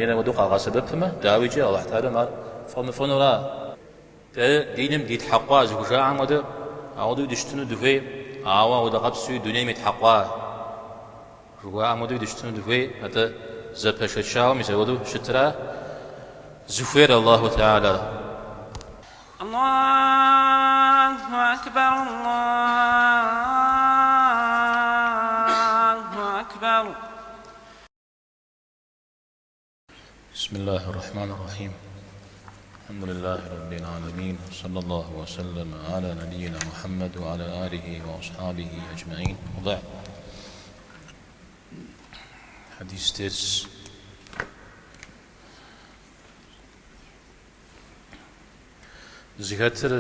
Дунейр апхуэдэу къагъэсэбэпмэ, дауикӏи, Алыхь Тэхьэлам ар фӏэмыфӏынура? Дэ диным дитхьэкъуа зыхужаӏэм хуэдэ, ауэдэу дыщытыну дыхуей, ауэ ауэдэ къабзэуи дунейм итхьэкъуа жыхуаӏэм хуэдэуи дыщытыну дыхуей, атӏэ зэпэшэчауэ мис апхуэдэу щытра зыхуейр Аллаху Тэхьэлар. Аллаху акбар, Аллаху акбар. بسم الله الرحمن الرحيم الحمد لله رب العالمين صلى الله وسلم على نبينا محمد وعلى آله وأصحابه أجمعين وبعد حديث درس Зыхэтыр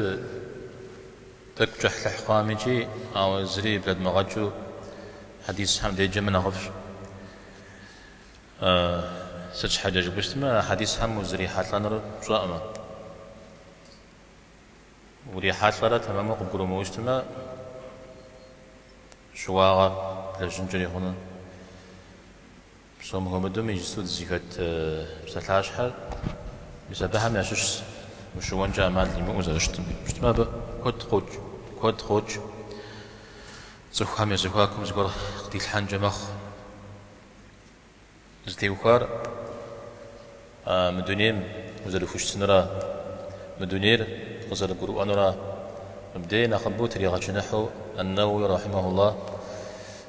тӏэкӏу кӏыхьлӏыхь хъуам икӏи, ауэ зыри блэдмыгъэкӏыу хьэдисхэм деджэмэ нэхъыфӏщ. Сыт щхьэкӏэ жыпӏэу щытмэ, а хьэдисхэм узрихьэлӏэнур пщӏэӏымэ. Урихьэлӏэрэ тэмэму къыбгурымыӏуэу щытмэ, щыуагъэ блэжьынкӏэри хъуну. Псом хуэмыдэу мы иджысту дызыхэт псалъащхьэр мис абыхэм ящыщщ ущыуэнкӏэ ӏэмал имыӏэу зэрыщытым. Щытмэ, абы куэд къокӏ, куэд къокӏ. Цӏыхухэм я зэхуакум зыгуэр къыдилъхьэнкӏэ мэхъу. Зытеухуар мы дунейм узэрыхущытынура, мы дунейр къызэрыбгурыӏуэнура. Мыбдей нэхъыбэу тригъэчыныхьу Ан-Нэуи рахьимэхуллах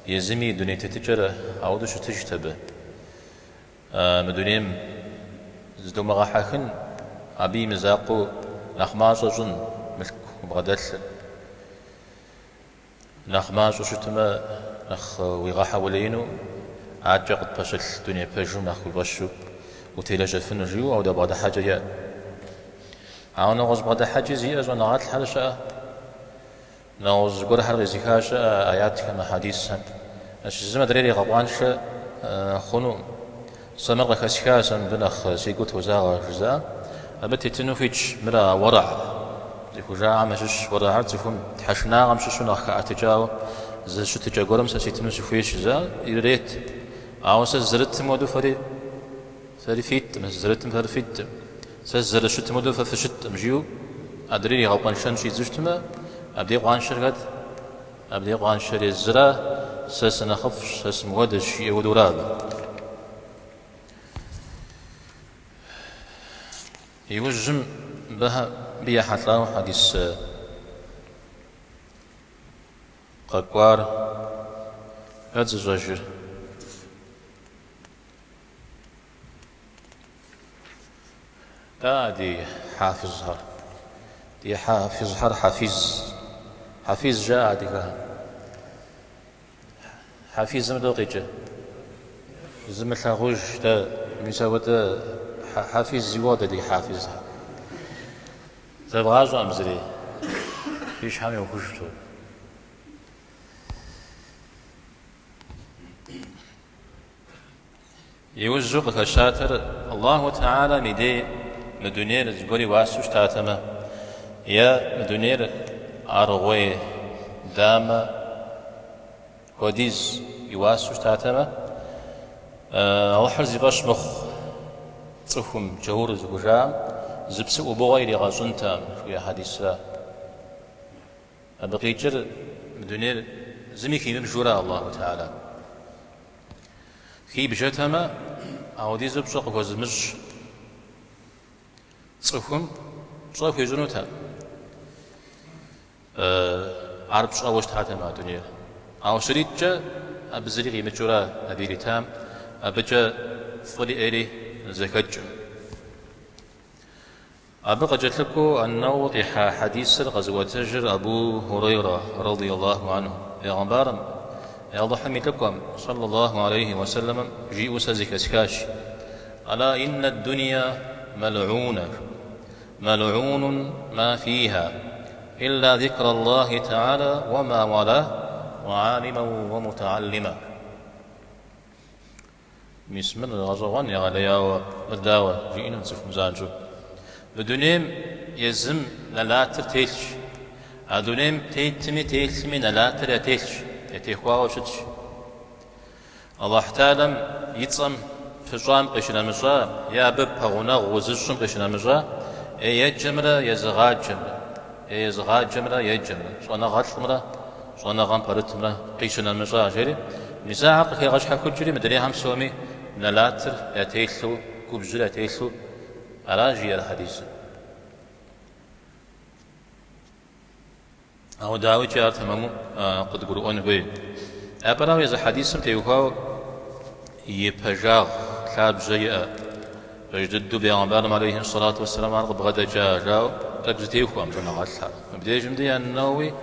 езыми и дуней тетыкӏэр ауэдэу щытыжт абы. Мы дунейм зыдомыгъэхьэхын, абы и мызакъуэу нэхъ мащӏэ щӏын мылъку убгъэдэлъыр. Нэхъ мащӏэу щытмэ, нэхъ уигъэхьэулеину, адэкӏэ къытпэщылъ дуней пэжым нэхъ уи фӏэщу утелэжьэфыну жиӏэу ауэдэ бгъэдыхьэкӏэ иӏэт. Ауэ нэгъуэщӏ бгъэдыхьэкӏи зиӏэ щӏэныгъэлӏхэр щыӏэ, нэгъуэщӏ зыгуэрхэр къизыха щыӏэ аятхэм, хьэдисхэм. Зым адрейр игъэкъуаншэ хъуну, сэ мыр къыхэсха, сэ мыбы нэхъ си гур тозагъэ жызыӏэм, абы тетыну хуитщ мыр а уэрэгь зыхужаӏэм ящыщ. Уэрэгьыр цӏыхум тхьэшынагъэм щыщу нэхъ хэӏэтыкӏауэ зы щытыкӏэ гуэрым сэ ситыну сыхуейщ жызыӏэр ирырет. Ауэ сэ сызэрытым хуэдэу фэри фэри фиткъым, сызэрытым фэри фиткъым, сэ сызэрыщытым хуэдэу фэ фыщыткъым жиӏэу адрейр игъэкъуэншэн щӏидзэу щытмэ, абдей къуаншэр хэт? Абдей къуаншэр езыра, сэ сынэхъыфӏщ, сэ сымыхуэдэщ, жиӏэ хуэдэура абы. Иужьым мыбы ехьэлӏауэ хьэдис къэкӏуар хэт зыщӏэжыр? Да, ди хьафизхэр. Ди хьафизхэр хьафиз. Хьафиз жаӏэ адыгэхэм. Хьафизым дэнэ къикӏыр? Зымылъагъуж, дэ, мис апхуэдэ хьафиз зиуэ дэ ди хьафизхэр. Зэвгъащӏэкъым зыри. Фи щхьэм йохуж псори. Иужьу къыхэщатэр Аллаху Тэхьэлам и дей мы дунейр зыгуэр и уасэу щытатэмэ, е мы дунейр аргъуей дамэ хуэдиз и уасэу щытатэмэ, Алыхьыр зи фӏэщ мыхъу цӏыхум джаур зыхужаӏэм зы псы ӏубыгъуэ иригъэщӏынтэкъым, жыхуиӏэ хьэдисра. Абы къикӏыр мы дунейр зыми химыбжэура Аллаху Тэхьэлам. Хибжэтэмэ, ауэдизу пщӏэ къыхуэзымыщӏ цӏыхум пщӏэ хуищӏынутэкъым. Ар пщӏэуэ щытатэмэ а дунейр. Ауэ щриткӏэ абы зыри къимыкӏыурэ абы иритам, абыкӏэ фӏыри ӏейри зэхэкӏым. Абы къыкӏэлъыкӏуэу Ан-Нэуи къихьа хьэдисыр къэзыӏуэтэжыр Абу Хурейрэ, радий Аллаху анху, бегъымбарым, Алыхьым и лӏыкӏуэм, сэллэ Аллаху алейхи уэ сэллэмэм, жиӏэу сэ зэхэсхащ, Ала иннэ дунья мэлгӏунэ, мэлгӏунун ма фиха, илла зикрэ Аллахи тэхьэлэ уэ ма уала, уэ алимэн уэ мутэгьэллимэ. Мис мыр гъэщӏэгъуэн егъэлеяуэ, мыр дауэ, жиӏэну цӏыхум занщӏэу. Мы дунейм езым нэлатыр телъщ. А дунейм тетми телъми нэлатыр ятелъщ, ятехуауэ щытщ. Аллахь Тэхьэлам и цӏэм пыщӏам къищынэмыщӏа, е абы пэгъунэгъу узыщӏым къищынэмыщӏа, е еджэмрэ езыгъаджэмрэ, е езыгъаджэмрэ еджэмрэ, щӏэныгъэлӏымрэ щӏэныгъэм пэрытымрэ къищынэмыщӏа, жери. Мис ахэр къыхегъэщхьэхукӏри, мыдрейхэм псоми нэлатыр ятелъу, губжьыр ятелъу ара жиӏэр хьэдисым. Ауэ дауикӏи ар тэмэму къыдгурыӏуэн хуей. Япэрауэ езы хьэдисым теухуауэ и пэжагъ лъабжьэ иӏэ. Пэж дыдэу бегъымбарым алейхи сэлату уэсселам ар къыбгъэдэкӏа жаӏэу тӏэкӏу зэтехуэкъым щӏэныгъэлӏхэр. Мыбдежым де ан-Нэуэуи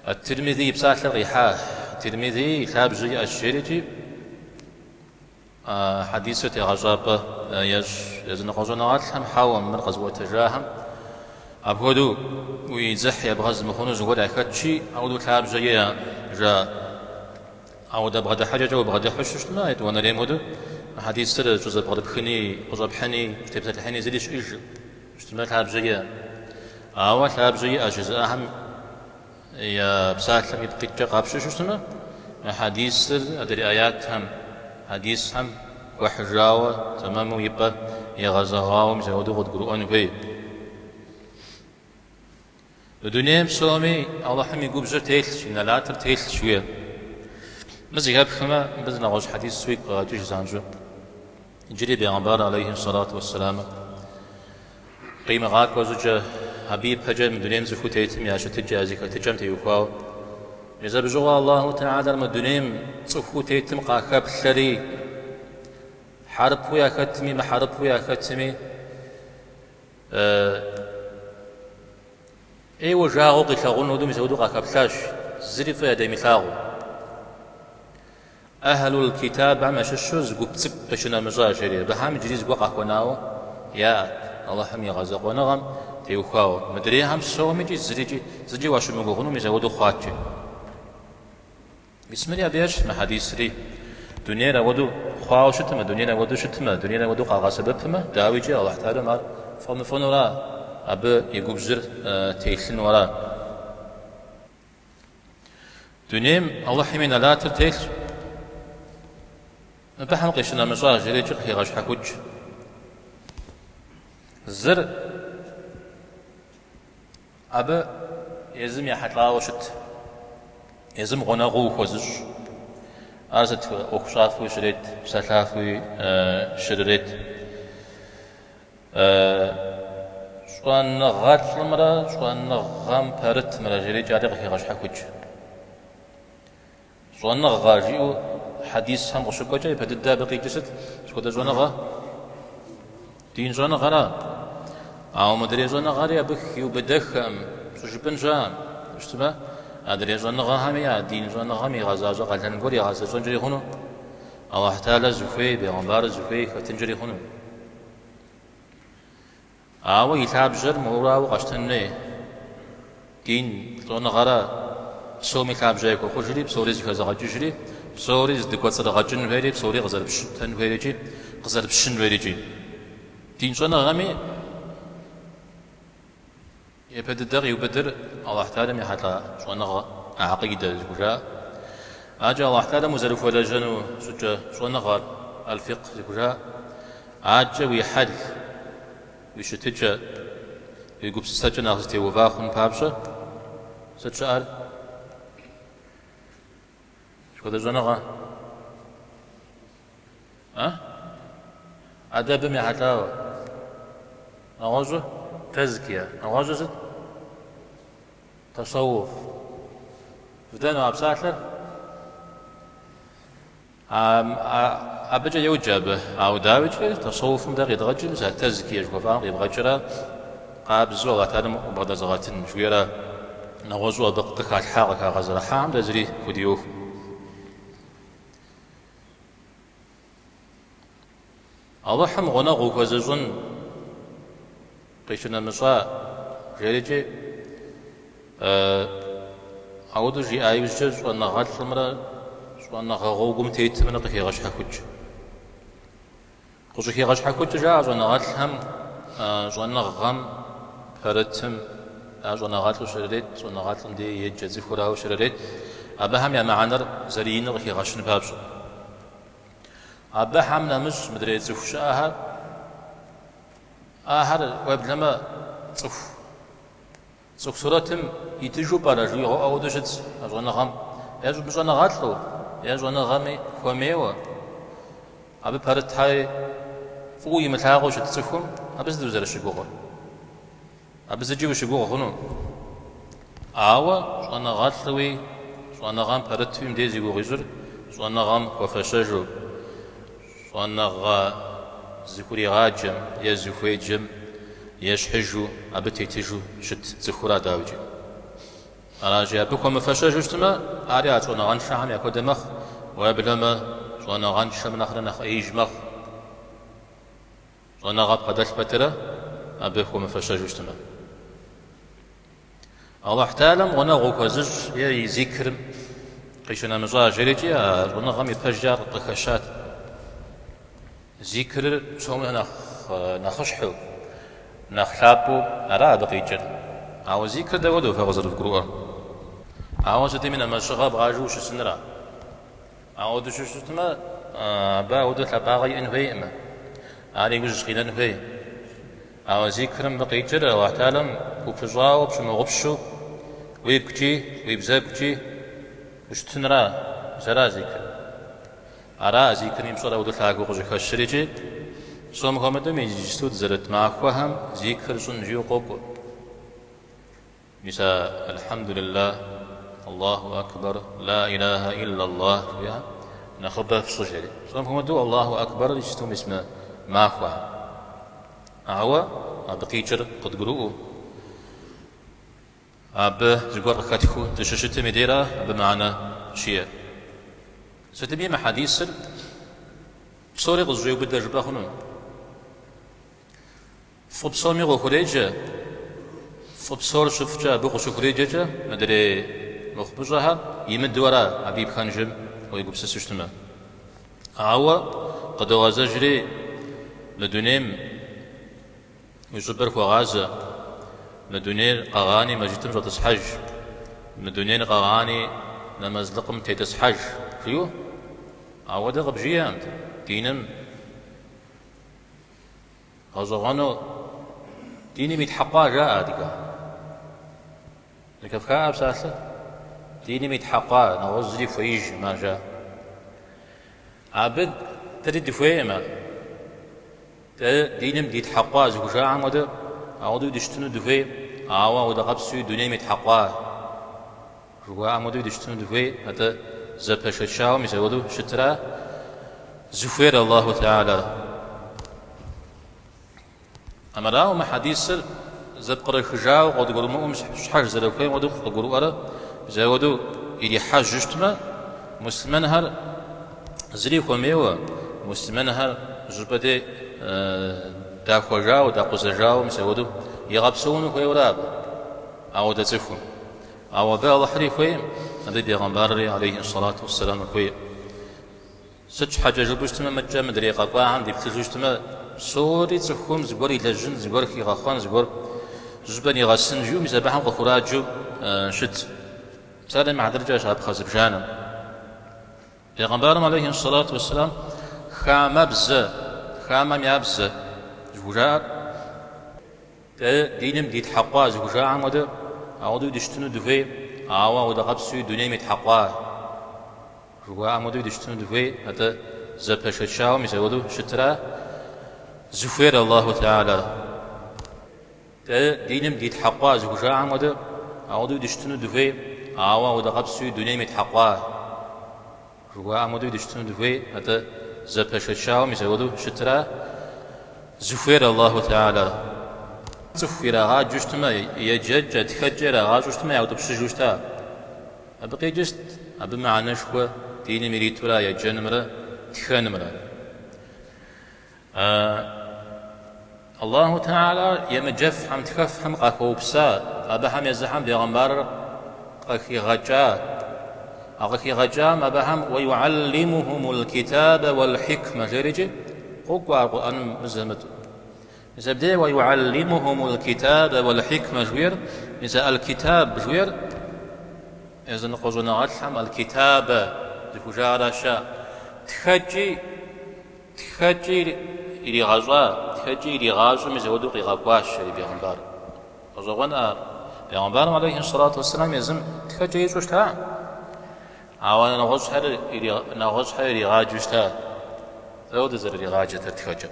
ат-Тирмизи и псалъэр къихьа. Тирмизи и лъабжьэ иӏэщ жерикӏи А хьэдисыр тегъэщӏапӏэ ещӏ языныкъуэ щӏэныгъэлӏхэм, хьэуэ, мыр къэзыӏуэтэжахэм апхуэдэу уи дзыхь ебгъэз мыхъуну зыгуэр яхэтщи, апхуэдэу лъабжьэ иӏэ жаӏэ. Ауэдэ бгъэдыхьэкӏэкӏэ убгъэдыхьу щытмэ, етӏуанэрейм хуэдэу мы хьэдисыр щӏызэпкърыпхыни, къыщӏэпхьыни, щӏытепсэлъыхьыни зыри щыӏэжкъым, щытмэ лъабжьэ иӏэ. Ауэ лъабжьэ иӏэщ жызыӏэхэм Я псалъэм ипкъ иткӏэ къапщтэу щытмэ, мы хьэдисыр адрей аятхэм, хьэдисхэм хуэхьыжауэ, тэмэму и пӏэ егъэзэгъауэ мис апхуэдэу къыдгурыӏуэн хуей. Мы дунейм псоми Алыхьым и губжьыр телъщ, и нэлатыр телъщ, жиӏэ. Мы зэхэпхмэ, мыбы зы нэгъуэщӏ хьэдис уигу къегъэкӏыж занщӏэу. Иджыри бегъымбар алейхи сэлату уэсселамыр Къимыгъакӏуэ щӏыкӏэ, абы ипэкӏэ мы дунейм цӏыхуу тетым я щытыкӏэ, я зэхэтыкӏэм теухуауэ. Мис абы щыгъуэ Аллаху Тэхьэлэр мы дунейм цӏыхуу тетым къахэплъэри, хьэрыпу яхэтми, мыхьэрыпу яхэтми, ӏейуэ жагъуэу къилъагъун хуэдэу мис апхуэдэу къахэплъащ, зыри фӏы ядэмылъагъуу. Ахьлул китабхэм ящыщу зы гуп цӏыкӏу къищынэмыщӏа, жери, абыхэм иджыри зыгуэр къахуэнауэ яӏэт Алыхьым и гъэзэкъуэныгъэм теухуауэ. Мыдрейхэм псомикӏи зырикӏи зыкӏи уащымыгугъыну мис апхуэдэу хъуат, жери. Мис мыри абы ещхь мы хьэдисри. Дунейр апхуэдэу хъуауэ щытмэ, дунейр апхуэдэу щытмэ, дунейр апхуэдэу къагъэсэбэпмэ, дауикӏи Алыхь Тэхьэлэм ар фӏэмыфӏынура, абы и губжьыр телъыну ара. Дунейм Алыхьым и нэлатыр телъщ. Мыбыхэм къищынэмыщӏа, жерикӏи къыхегъэщхьэхукӏ. Зыр абы езым ехьэлӏауэ щыт, езым гъунэгъуу ухуэзыщӏ. Ар сыт ӏуэхущӏафэуи щырет, псалъафэуи щырырет. Щӏэныгъэлӏымрэ щӏэныгъэм пэрытымрэ жерикӏи ари къыхегъэщхьэхукӏ. Щӏэныгъэ жиӏэу хьэдисхэм къыщыкӏуэкӏэ япэ дыдэ абы къикӏыр сыт? Сыт хуэдэ щӏэныгъэ? Дин щӏэныгъэра? Ауэ мыдрей щӏэныгъэри абы хиубыдэххэкъым, щӏыжыпӏын щыӏэкъым. Щытмэ, адрей щӏэныгъэхэми а дин щӏэныгъэм игъэзащӏэ къалэн гуэр игъэзэщӏэнкӏэри хъуну. Алыхь Тэхьэлэр зыхуей, бегъымбарыр зыхуей хэтынкӏэри хъуну. Ауэ и лъабжьэр моурауэ къэщтэн хуей. Дин щӏэныгъэра псоми лъабжьэ яхуэхъужри, псори зыхэзыгъэкӏыжри, псори зыдыкӏуэцӏрыгъэкӏын хуейри, псори къызэрыпщытэн хуейрикӏи, къызэрыпщын хуейрикӏи. Дин щӏэныгъэми Япэ дыдэ къиубыдыр Алыхь Тэхьэлэм ехьэлӏа щӏэныгъэ, гьэкъидэ зыхужаӏэр. Адэкӏэ Алыхь Тэхьэлэм узэрыхуэлэжьэну щӏыкӏэ щӏэныгъэр, аль-фикъх зыхужаӏэр. Адэкӏэ уи хьэл, уи щытыкӏэ, уи гупсысэкӏэ нэхъ зэтеува хъун папщӏэ сыт щыӏэр? Сыт хуэдэ щӏэныгъэ? А? Адэбым ехьэлӏауэ. Нэгъуэщӏу? Тэзкия. Нэгъуэщӏу сыт? Тасэуф. Вдэну а псалъэр? Абыкӏэ йоджэ абы. Ауэ дауикӏи, тасэуфым дэ къидгъэкӏыр, мис а тэзкия жыхуэфӏам къибгъэкӏрэ къабзэу Алыхь Тэхьэлэм убгъэдэзыгъэтын жыхуиӏэрэ нэгъуэщӏу абы къыхалъхьа, къыхагъэзэрыхьахэм дэ зыри худиӏуэхукъым. Алыхьым гъунэгъу ухуэзыщӏын къищынэмыщӏа, жерикӏи, ауэдэу жиӏа иужькӏэ щӏэныгъэлӏымрэ щӏэныгъэ гъуэгум тетымрэ къыхегъэщхьэхукӏ. Къыщӏыхигъэщхьэхукӏыр жаӏэ щӏэныгъэлӏхэм щӏэныгъэм пэрытым, ар щӏэныгъэлӏу щрырет, щӏэныгъэлӏым дей еджэ цӏыхурауэ щрырет, абыхэм я мыхьэнэр зэрыиныр къыхигъэщын папщӏэ. Абыхэм нэмыщӏ мыдрей цӏыху щыӏэхэр, ахэр уеблэмэ цӏыху. Цӏыху сурэтым итыжу пӏэрэ жиӏэу ауэдэу щытщ а щӏэныгъэм, е мыщӏэныгъэлӏу, е щӏэныгъэми хуэмейуэ. Абы пэрытхэри фӏыуэ имылъагъуу щыт цӏыхум абы сыт узэрыщыгугъыр? Абы зыкӏи ущыгугъ хъуну. Ауэ щӏэныгъэлӏуи, щӏэныгъэм пэрытуи мыбдеж зи гугъу ищӏыр щӏэныгъэм хуэфэщэжу, щӏэныгъэ зыхуригъаджэм е зыхуеджэм ещхьыжу, абы тетыжу щыт цӏыхура дауикӏи. Аращи, абы хуэмыфэщэжу щытмэ, ари а щӏэныгъэншэхэм яхуэдэ мэхъу, уеблэмэ щӏэныгъэншэм нэхърэ нэхъ ӏеиж мэхъу. Щӏэныгъэ бгъэдэлъ пэтрэ абы хуэмыфэщэжу щытмэ. Алыхь Тэхьэлам гъунэгъу ухуэзыщӏ е и зикрым къищынэмыщӏа жерикӏи а щӏэныгъэм и пэжкӏэ ар къыхэщат. Зикрыр псоми нэхъ нэхъыщхьэу, нэхъ лъапӏэу ара абы къикӏыр. Ауэ зикрыр дапхуэдэу фэ къызэрывгурыӏуэр? Ауэ сытми нэмэз щыгъэ бгъажэу ущысыныра? Ауэдэу щытмэ, абы ауэдэу лъапӏагъэ иӏэн хуейкъым, ар иужь къинэн хуей. Ауэ зикрым мыбы къикӏыр Алыхь Тэхьэлам упыщӏауэ пщымыгъупщэу уигукӏи уи бзэгукӏи ущытынра, мис ара зикр. Ара зикрым и пщӏэр ауэдэу лъагэу къыщӏыхэщыр икӏи псом хуэмыдэу иджыпсту дызэрыт махуэхэм зикр щӏын жиӏэу къокӏуэ. Мис а Алхьэмдулиллах, Аллаху акбар, ла илаха иллаллах жиӏэхэр нэхъыбэ фщӏы жери. Псом хуэмыдэу Аллаху акбарыр иджыпсту мис мы махуэхэм. Ауэ абы къикӏыр къыдгурыӏуэу, абы зыгуэр къыхэтхыу дыщыщытым и дейра абы мыхьэнэ щиӏэр. Сытми мы хьэдисыр псори къызэщӏеубыдэ жыпӏэ хъуну. Фӏы псоми къыхуреджэ, фӏы псор щыфӏкӏэ абы къыщыхуреджэкӏэ мыдрей мыхъумыщӏэхэр имыдэу ара абы и пхэнжым уегупсысу щытмэ. Ауэ къыдогъэзэжри мы дунейм уи щӏыбыр хуэгъазэ, мы дунейр къэгъани мэжджытым щӏэтӏысхьэж, мы дунейр къэгъани нэмэзлыкъым тетӏысхьэж, жиӏэу ауэдэ къыбжиӏэкъым диным. Гъэщӏэгъуэну диным итхьэкъуа жаӏэ адыгэм. Зэхэфха а псалъэр? Диным итхьэкъуа, нэгъуэщӏ зыри хуеижкъым ар жаӏэ. Абы дэри дыхуейкъым ар. Дэ диным дитхьэкъуа зыхужаӏэм хуэдэ, ауэдэу дыщытыну дыхуей, ауэ ауэдэ къабзэуи дунейм итхьэкъуа жыхуаӏэм хуэдэуи дыщытыну дыхуей, атӏэ зэпэшэчауэ мис апхуэдэу щытра зыхуейр Аллаху Теала. Армырауэ мы хьэдисыр зэпкърыхыжауэ къыдгурымыӏуэм щхьэж зэрыхуейм хуэдэу къыгурыӏуэрэ мис апхуэдэу ирихьэжьу щытмэ, муслъымэнхэр зыри хуэмейуэ, муслъымэнхэр зыщӏыпӏэ дей дахуэжауэ, дакъузэжауэ мис апхуэдэу игъэпсэуну хуейуэра абы, ауэдэ цӏыхум. Ауэ абы Алыхьри хуейкъым, абы и бегъымбарри, алейхи сэлату уэсселам, хуейкъым. Сыт щхьэкӏэ жыпӏэу щытмэ, мыдкӏэ мыдрей къэкӏуахэм деплъыжу щытмэ, псори цӏыхум зыгуэр илэжьын, зыгуэр хигъэхъуэн, зыгуэр зыщӏыпӏэ нигъэсын жиӏэу мис абыхэм къыхураджэу щыт. Псалъэм и хьэтыркӏэ щапхъэ зыбжанэм. Бегъымбарым, алейхи сэлату уэсселам, хамэбзэ, хамэм я бзэ зыхужаӏэр, Дэ диным дитхьэкъуа зыхужаӏэм хуэдэ, ауэдэу дыщытыну дыхуей, ауэ ауэдэ къабзэуи дунейм итхьэкъуа жыхуаӏэм хуэдэуи дыщытыну дыхуей, атӏэ зэпэшэчауэ мис апхуэдэу щытра зыхуейр Аллаху Теала. Дэ диным дитхьэкъуа зыхужаӏэм хуэдэ, ауэдэу дыщытыну дыхуей, ауэ ауэдэ къабзэуи дунейм итхьэкъуа жыхуаӏэм хуэдэуи дыщытыну дыхуей, атӏэ зэпэшэчауэ мис апхуэдэу щытра зыхуейр Аллаху Теала. Цӏыху ирагъаджэу щытмэ, еджэкӏэ, тхэкӏэ ирагъащӏэу щытмэ, яутӏыпщыжу щыта. Абы къикӏыр сыт? Абы мыхьэнэшхуэ диным иритура еджэнымрэ тхэнымрэ. Аллаху Теала емыджэфхэм, тхэфхэм къахуэупса, абыхэм езыхэм бегъымбарыр къыхигъэкӏа. А къыхигъэкӏам абыхэм уэюгьэллимухумул китабэ уэл хикмэ жерикӏи къокӏуэ ар Къурӏэным мызэ-мытӏэу. Мис абдей уэюгьэллимухумул китабэ уэл хикмэ жыхуиӏэр, мис а аль-китаб жыхуиӏэр языныкъуэ щӏэныгъэлӏхэм аль-китабэ зыхужаӏэращ. Тхэкӏи. Тхэкӏи иригъэщӏа, тхэкӏи иригъащӏэу мис апхуэдэу къигъэкӏуащ жери бегъымбар. Гъэщӏэгъуэн ар. Бегъымбарым алейхи сэлату уэсселам езым тхэкӏэ ищӏэу щыта, ауэ нэгъуэщӏхэр иригъаджэу щыта. Дауэдэу зэрыригъаджэтэр тхэкӏэ?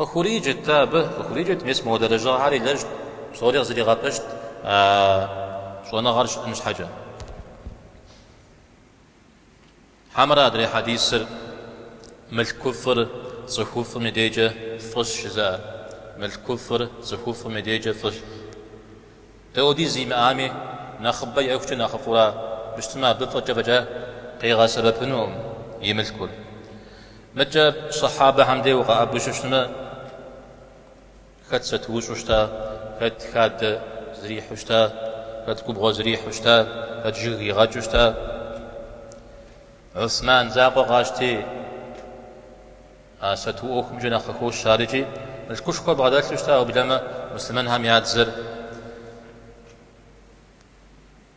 Къыхуриджэт абы, къыхуриджэт, мис мыуэдэ лэжьыгъэхэр илэжьт, псори къызэригъэпэщт а щӏэныгъэр щыӏэн щхьэкӏэ. Хьэмэрэ адрей хьэдисыр, Мылъкуфӏыр цӏыхуфӏым и дежкӏэ фӏыщ жызыӏэр. Мылъкуфӏыр цӏыхуфӏым и дежкӏэ фӏыщ. Дауэдиз имыӏами, нэхъыбэ иӏэхукӏэ нэхъыфӏура щытмэ, абы фӏыкӏэ фӏэкӏа къигъэсэбэпынукъым и мылъкур. Мыдкӏэ сэхьабэхэм дей укъэӏэбу щытмэ, Хэт сатуущӏу щыта, хэт хадэ зрихьу щыта, хэт губгъуэ зрихьу щыта, хэт жыг игъэкӏыу щыта. Усман закъуэ къащти, а сату ӏуэхумкӏэ нэхъ къыхощ ар икӏи мылъкушхуэ бгъэдэлъу щыта, уеблэмэ муслъымэнхэм я дзэр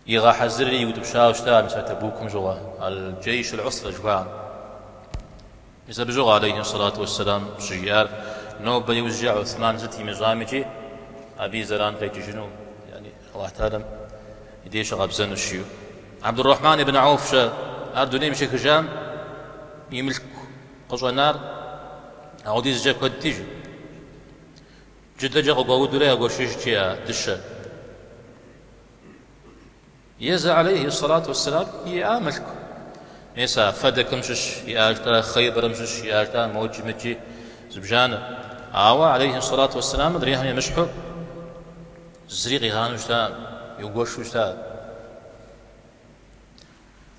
Игъэхьэзырри иутӏыпщауэ щыта мис а Табукым щыгъуэ, аль-Джейш аль-Усрэ жыхуаӏэм. Мис абы щыгъуэ, алейхи сэлату уэсселам, щыжиӏар, нобэ иужькӏэ Усман сыт имыщӏам икӏи абы и зэран къекӏыжыну, яни Аллахь Тэхьэлам и деж щыгъэбзэнущ, жиӏэу. Абдуррахьман ибн Ауф-щэ, ар дунейм щехыжам и мылъку къыщӏэнар ауэдизкӏэ куэдти, жи. Джыдэкӏэ къыгуаудурэ ягуэшыжт, жи, а дыщэр. Езы алейхи сэлату уэсселам иӏа мылъку. Мис а Фэдэкым щыщ иӏэжтӏэ, Хъейбэрым щыщ иӏэжтӏэ, мокӏи мыкӏи зыбжанэ. Ауэ алейхи сэлату уэсселам адрейхэм емыщхьу зыри къигъанэу щытакъым, игуэшу щытакъым.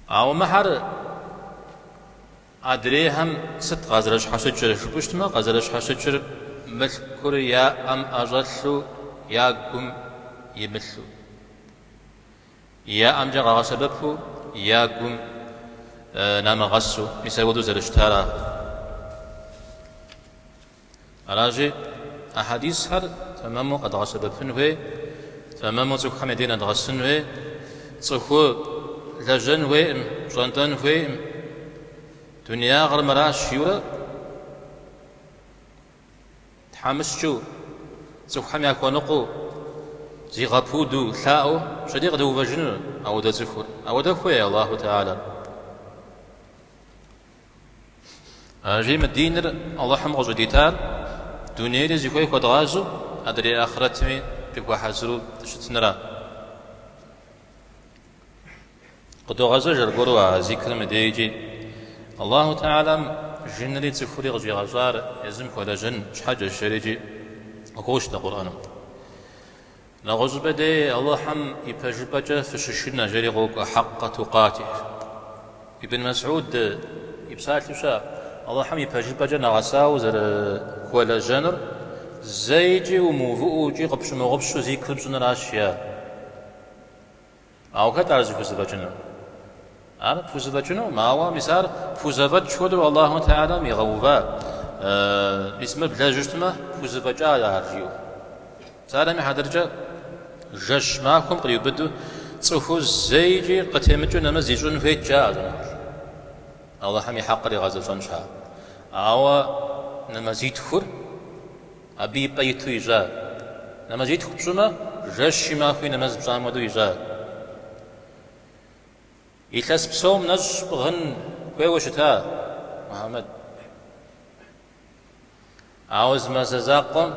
Ауэ мыхьэр адрейхэм сыт къазэрыщхьэщыкӏыр жыпӏэу щытмэ, къазэрыщхьэщыкӏыр мылъкур я ӏэм ӏэщӏэлъу, я гум имылъу. Я ӏэмкӏэ къагъэсэбэпу, я гум намыгъэсу, мис апхуэдэу зэрыщытара. Аращи, а хьэдисхэр тэмэму къэдгъэсэбэпын хуей, тэмэму цӏыхухэм я дей нэдгъэсын хуей, цӏыху лэжьэн хуейкъым, пщӏэнтӏэн хуейкъым, дунеягъэр мыращ жиӏэурэ тхьэмыщкӏэу, цӏыхухэм яхуэныкъуэу, зигъэпуду, лъаӏуэу пщэдей къыдэувэжыну ауэдэ цӏыхур. Ауэдэ хуей Аллаху Тэхьэлэр. Аращи, мы диныр Алыхьым къыщӏыдитар дунейри зыхуей хуэдгъазэу, адрей ахърэтми дыхуэхьэзыру дыщытыныра. Къыдогъэзэж аргуэру а зикрым и дежкӏи. Аллаху Тэхьэлам жынри цӏыхури къыщӏигъэщӏар езым хуэлэжьэн щхьэкӏэщ, жери икӏи къыхощ дэ Къурӏэным. Нэгъуэщӏыпӏэ дей Алыхьым и пэжыпӏэкӏэ фыщышынэ, жери къокӏуэ, хьэкъэ тукъатих. Ибн Мэсӏуд и псалъэу щыӏэ, Алыхьым и пэжыпӏэкӏэ нэгъэсауэ узэрыхуэлэжьэнур зэикӏи умыувыӏэу икӏи къыпщымыгъупщэу зикр пщӏыныращ, жиӏа. Ауэ хэт ар зыхузэфӏэкӏынур? Ар пхузэфӏэкӏынукъым, ауэ мис ар пхузэфӏэкӏ хуэдэу Аллаху Тэхьэлам игъэува. Мис мыр блэжьу щытмэ, пхузэфӏэкӏа ар жиӏэу. Псалъэм и хьэтыркӏэ, жэщ махуэм къриубыдэу цӏыхур зэикӏи къытемыкӏыу нэмэз ищӏын хуейт, жаӏэ щӏэныгъэлӏ. Аллахьым и хьэкъыр игъэзэщӏэн щхьа. Ауэ нэмэзитхур Абы и пӏэ иту ищӏа. Нэмэзитху пщӏымэ, жэщи махуи нэмэз пщӏам хуэдэу ищӏа. Илъэс псом нэщӏ пӏыгъын хуейуэ щыта, Мухьэмэд. Ауэ зы мазэ закъуэм,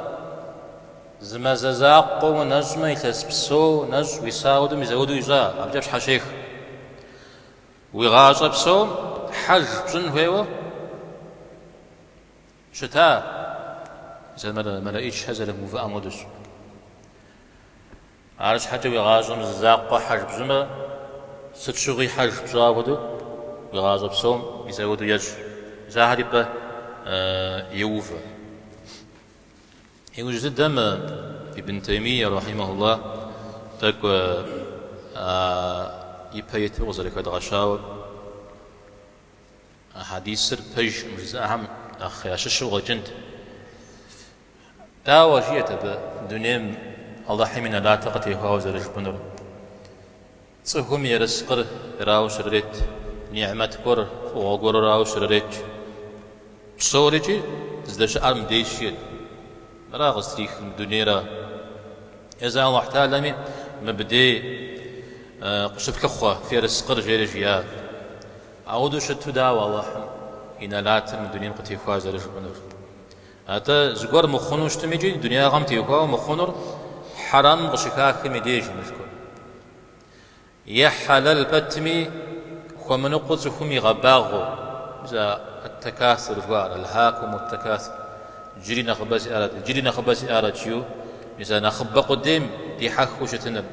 зы мазэ закъуэ унэщӏмэ, илъэс псо нэщӏ уиса хуэдэу мис апхуэдэу ищӏа, абыкӏэ пщхьэщех. Уи гъащӏэ псом хьэж пщӏын хуейуэ Щыта, мэлэӏичхэр зэрымыувыӏэм хуэдэщ. Арщхьэкӏэ уи гъащӏэм зы закъуэ хьэж пщӏымэ, сыт щыгъуи хьэж пщӏа хуэдэу уи гъащӏэ псом мис апхуэдэу ещӏ. Мис ахэр и пӏэ еувэ. Иужь дыдэм Ибн Таймия, рахьимахуллах, тӏэкӏу ипэ иту къызэрыхэдгъэщауэ, А хьэдисыр пэжкъым жызыӏэхэм нэхъ ящыщу къыщӏэкӏынт. Дауэ, жиӏэт абы, дунейм Алыхьым и нэлатыр къытехуауэ зэрыжыпӏэнур? Цӏыхум ерыскъыр ерауэ щрырет. нигьмэт гуэр, фӏыгъуэ гуэрырауэ щрырет. Псорикӏи здэщыӏэр мыбдежщ жиӏэт. Мыра къыстрихыр, мы дунейра? Езы Алыхь Тэхьэлами мыбдей къыщыфлъыхъуэ фи ерыскъыр жери жиӏа. Ауэдэу щыту дауэ Алыхьым и нэлатыр мы дунейм къытехуа зэрыжыпӏэнур? Атӏэ зыгуэр мыхъуну щытым икӏи дунеягъэм теухуауэ мыхъунур хьэрэмым къыщыхахым и деж мылъкур. Е хьэлэл пэтми, хуэмыныкъуэу цӏыхум игъэбагъуэу, мис а ат-такасур жыхуаӏэр, алхакумут-такасур, иджыри нэхъыбэ сиӏарэт, иджыри нэхъыбэ сиӏарэт жиӏэу, мис а нэхъыбэ къудейм дихьэхыу щытыныр.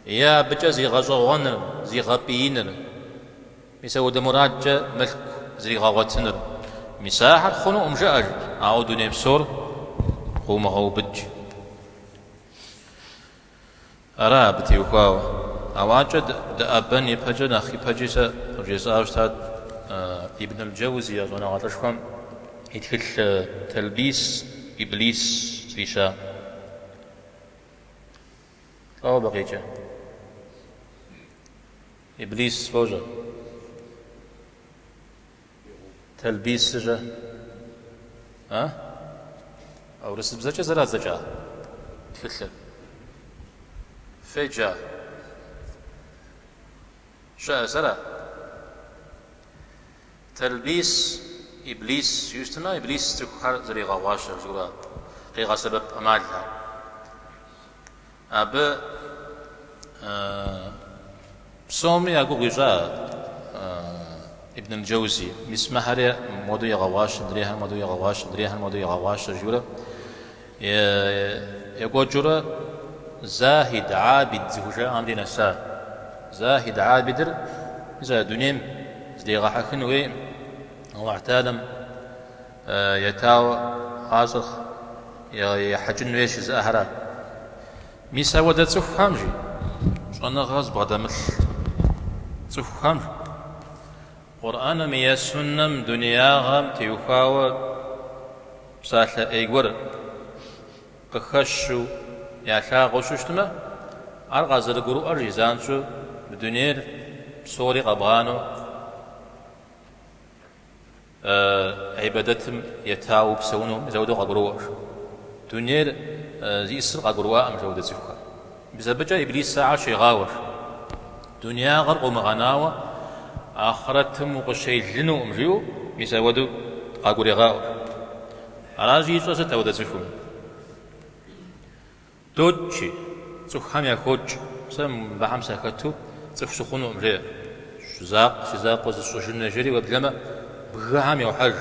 Е абыкӏэ зигъэщӏэгъуэныр, зигъэпӏииныр, мис ауэдэ мурадкӏэ мылъку зригъэгъуэтыныр. Мис ахэр хъунукъым жыӏэ, ауэ дуней псор къыумыгъэубыд. Ара абы теухуауэ? Ауэ адэкӏэ дыӏэбэн ипэкӏэ, нэхъ ипэкӏи сэ къывжесӏауэ щытат Ибн аль-Джэузи а щӏэныгъэлӏышхуэм и тхылъ Тэлбис Иблис зыфӏища. Лӏо абы къикӏыр? Иблис фощӏэ. Тэлбисыр-щэ? А? А урысыбзэкӏэ зэрадзэкӏа тхылъыр? Феджа? Щыӏэ, сэра? Тэлбис, Иблис жиӏэу щытмэ, Иблис цӏыхухэр зэригъэгъуащэр жыӏэурэ къигъэсэбэп ӏэмалхэр. Абы псоми я гугъу ищӏа Ибн аль-Джэузи, мис мыхэри модэу егъэгъуащэ, мыдрейхэр модэу егъэгъуащэ, мыдрейхэр модэу егъэгъуащэ жиӏэурэ екӏуэкӏыурэ Захид, Абид зыхужаӏэм дей нэса. Захид, Абидыр мис а дунейм зыдегъэхьэхын хуейкъым, Аллахь Тэхьэлам етауэ гъащӏэр ехьэкӏын хуейщ жызыӏэхэра. Мис ауэдэ цӏыхухэм, жи, щӏэныгъэ зыбгъэдэмылъ цӏыхухэм, жи, Къурӏэным е суннэм дунеягъэм теухуауэ псалъэ ӏей гуэр къыхэщу ялъагъуу щытмэ, ар къазэрыгурыӏуэр, жи, занщӏэу мы дунейр псори къэбгъанэу Гьибадэтым етауэ упсэуну мис ауэдэу къагуроӏуэ. Дунейр зиӏысыр къагурыӏуакъым апхуэдэ цӏыхухэр. Мис абыкӏэ Иблис ахэр щегъауэ. Дунеягъэр къыумыгъэнауэ ахърэтым укъыщелынукъым жиӏэу мис ауэдэу къагурегъаӏуэ. Аращи ищӏэр сыт ауэдэ цӏыхум? Докӏ, жи, цӏыхухэм яхокӏ, сэ мыбыхэм сахэту цӏыху сыхъунукъым, жеӏэ. Закъ, си закъуэ зысщӏыжыну жери, уеблэмэ бгыхэм йохьэж,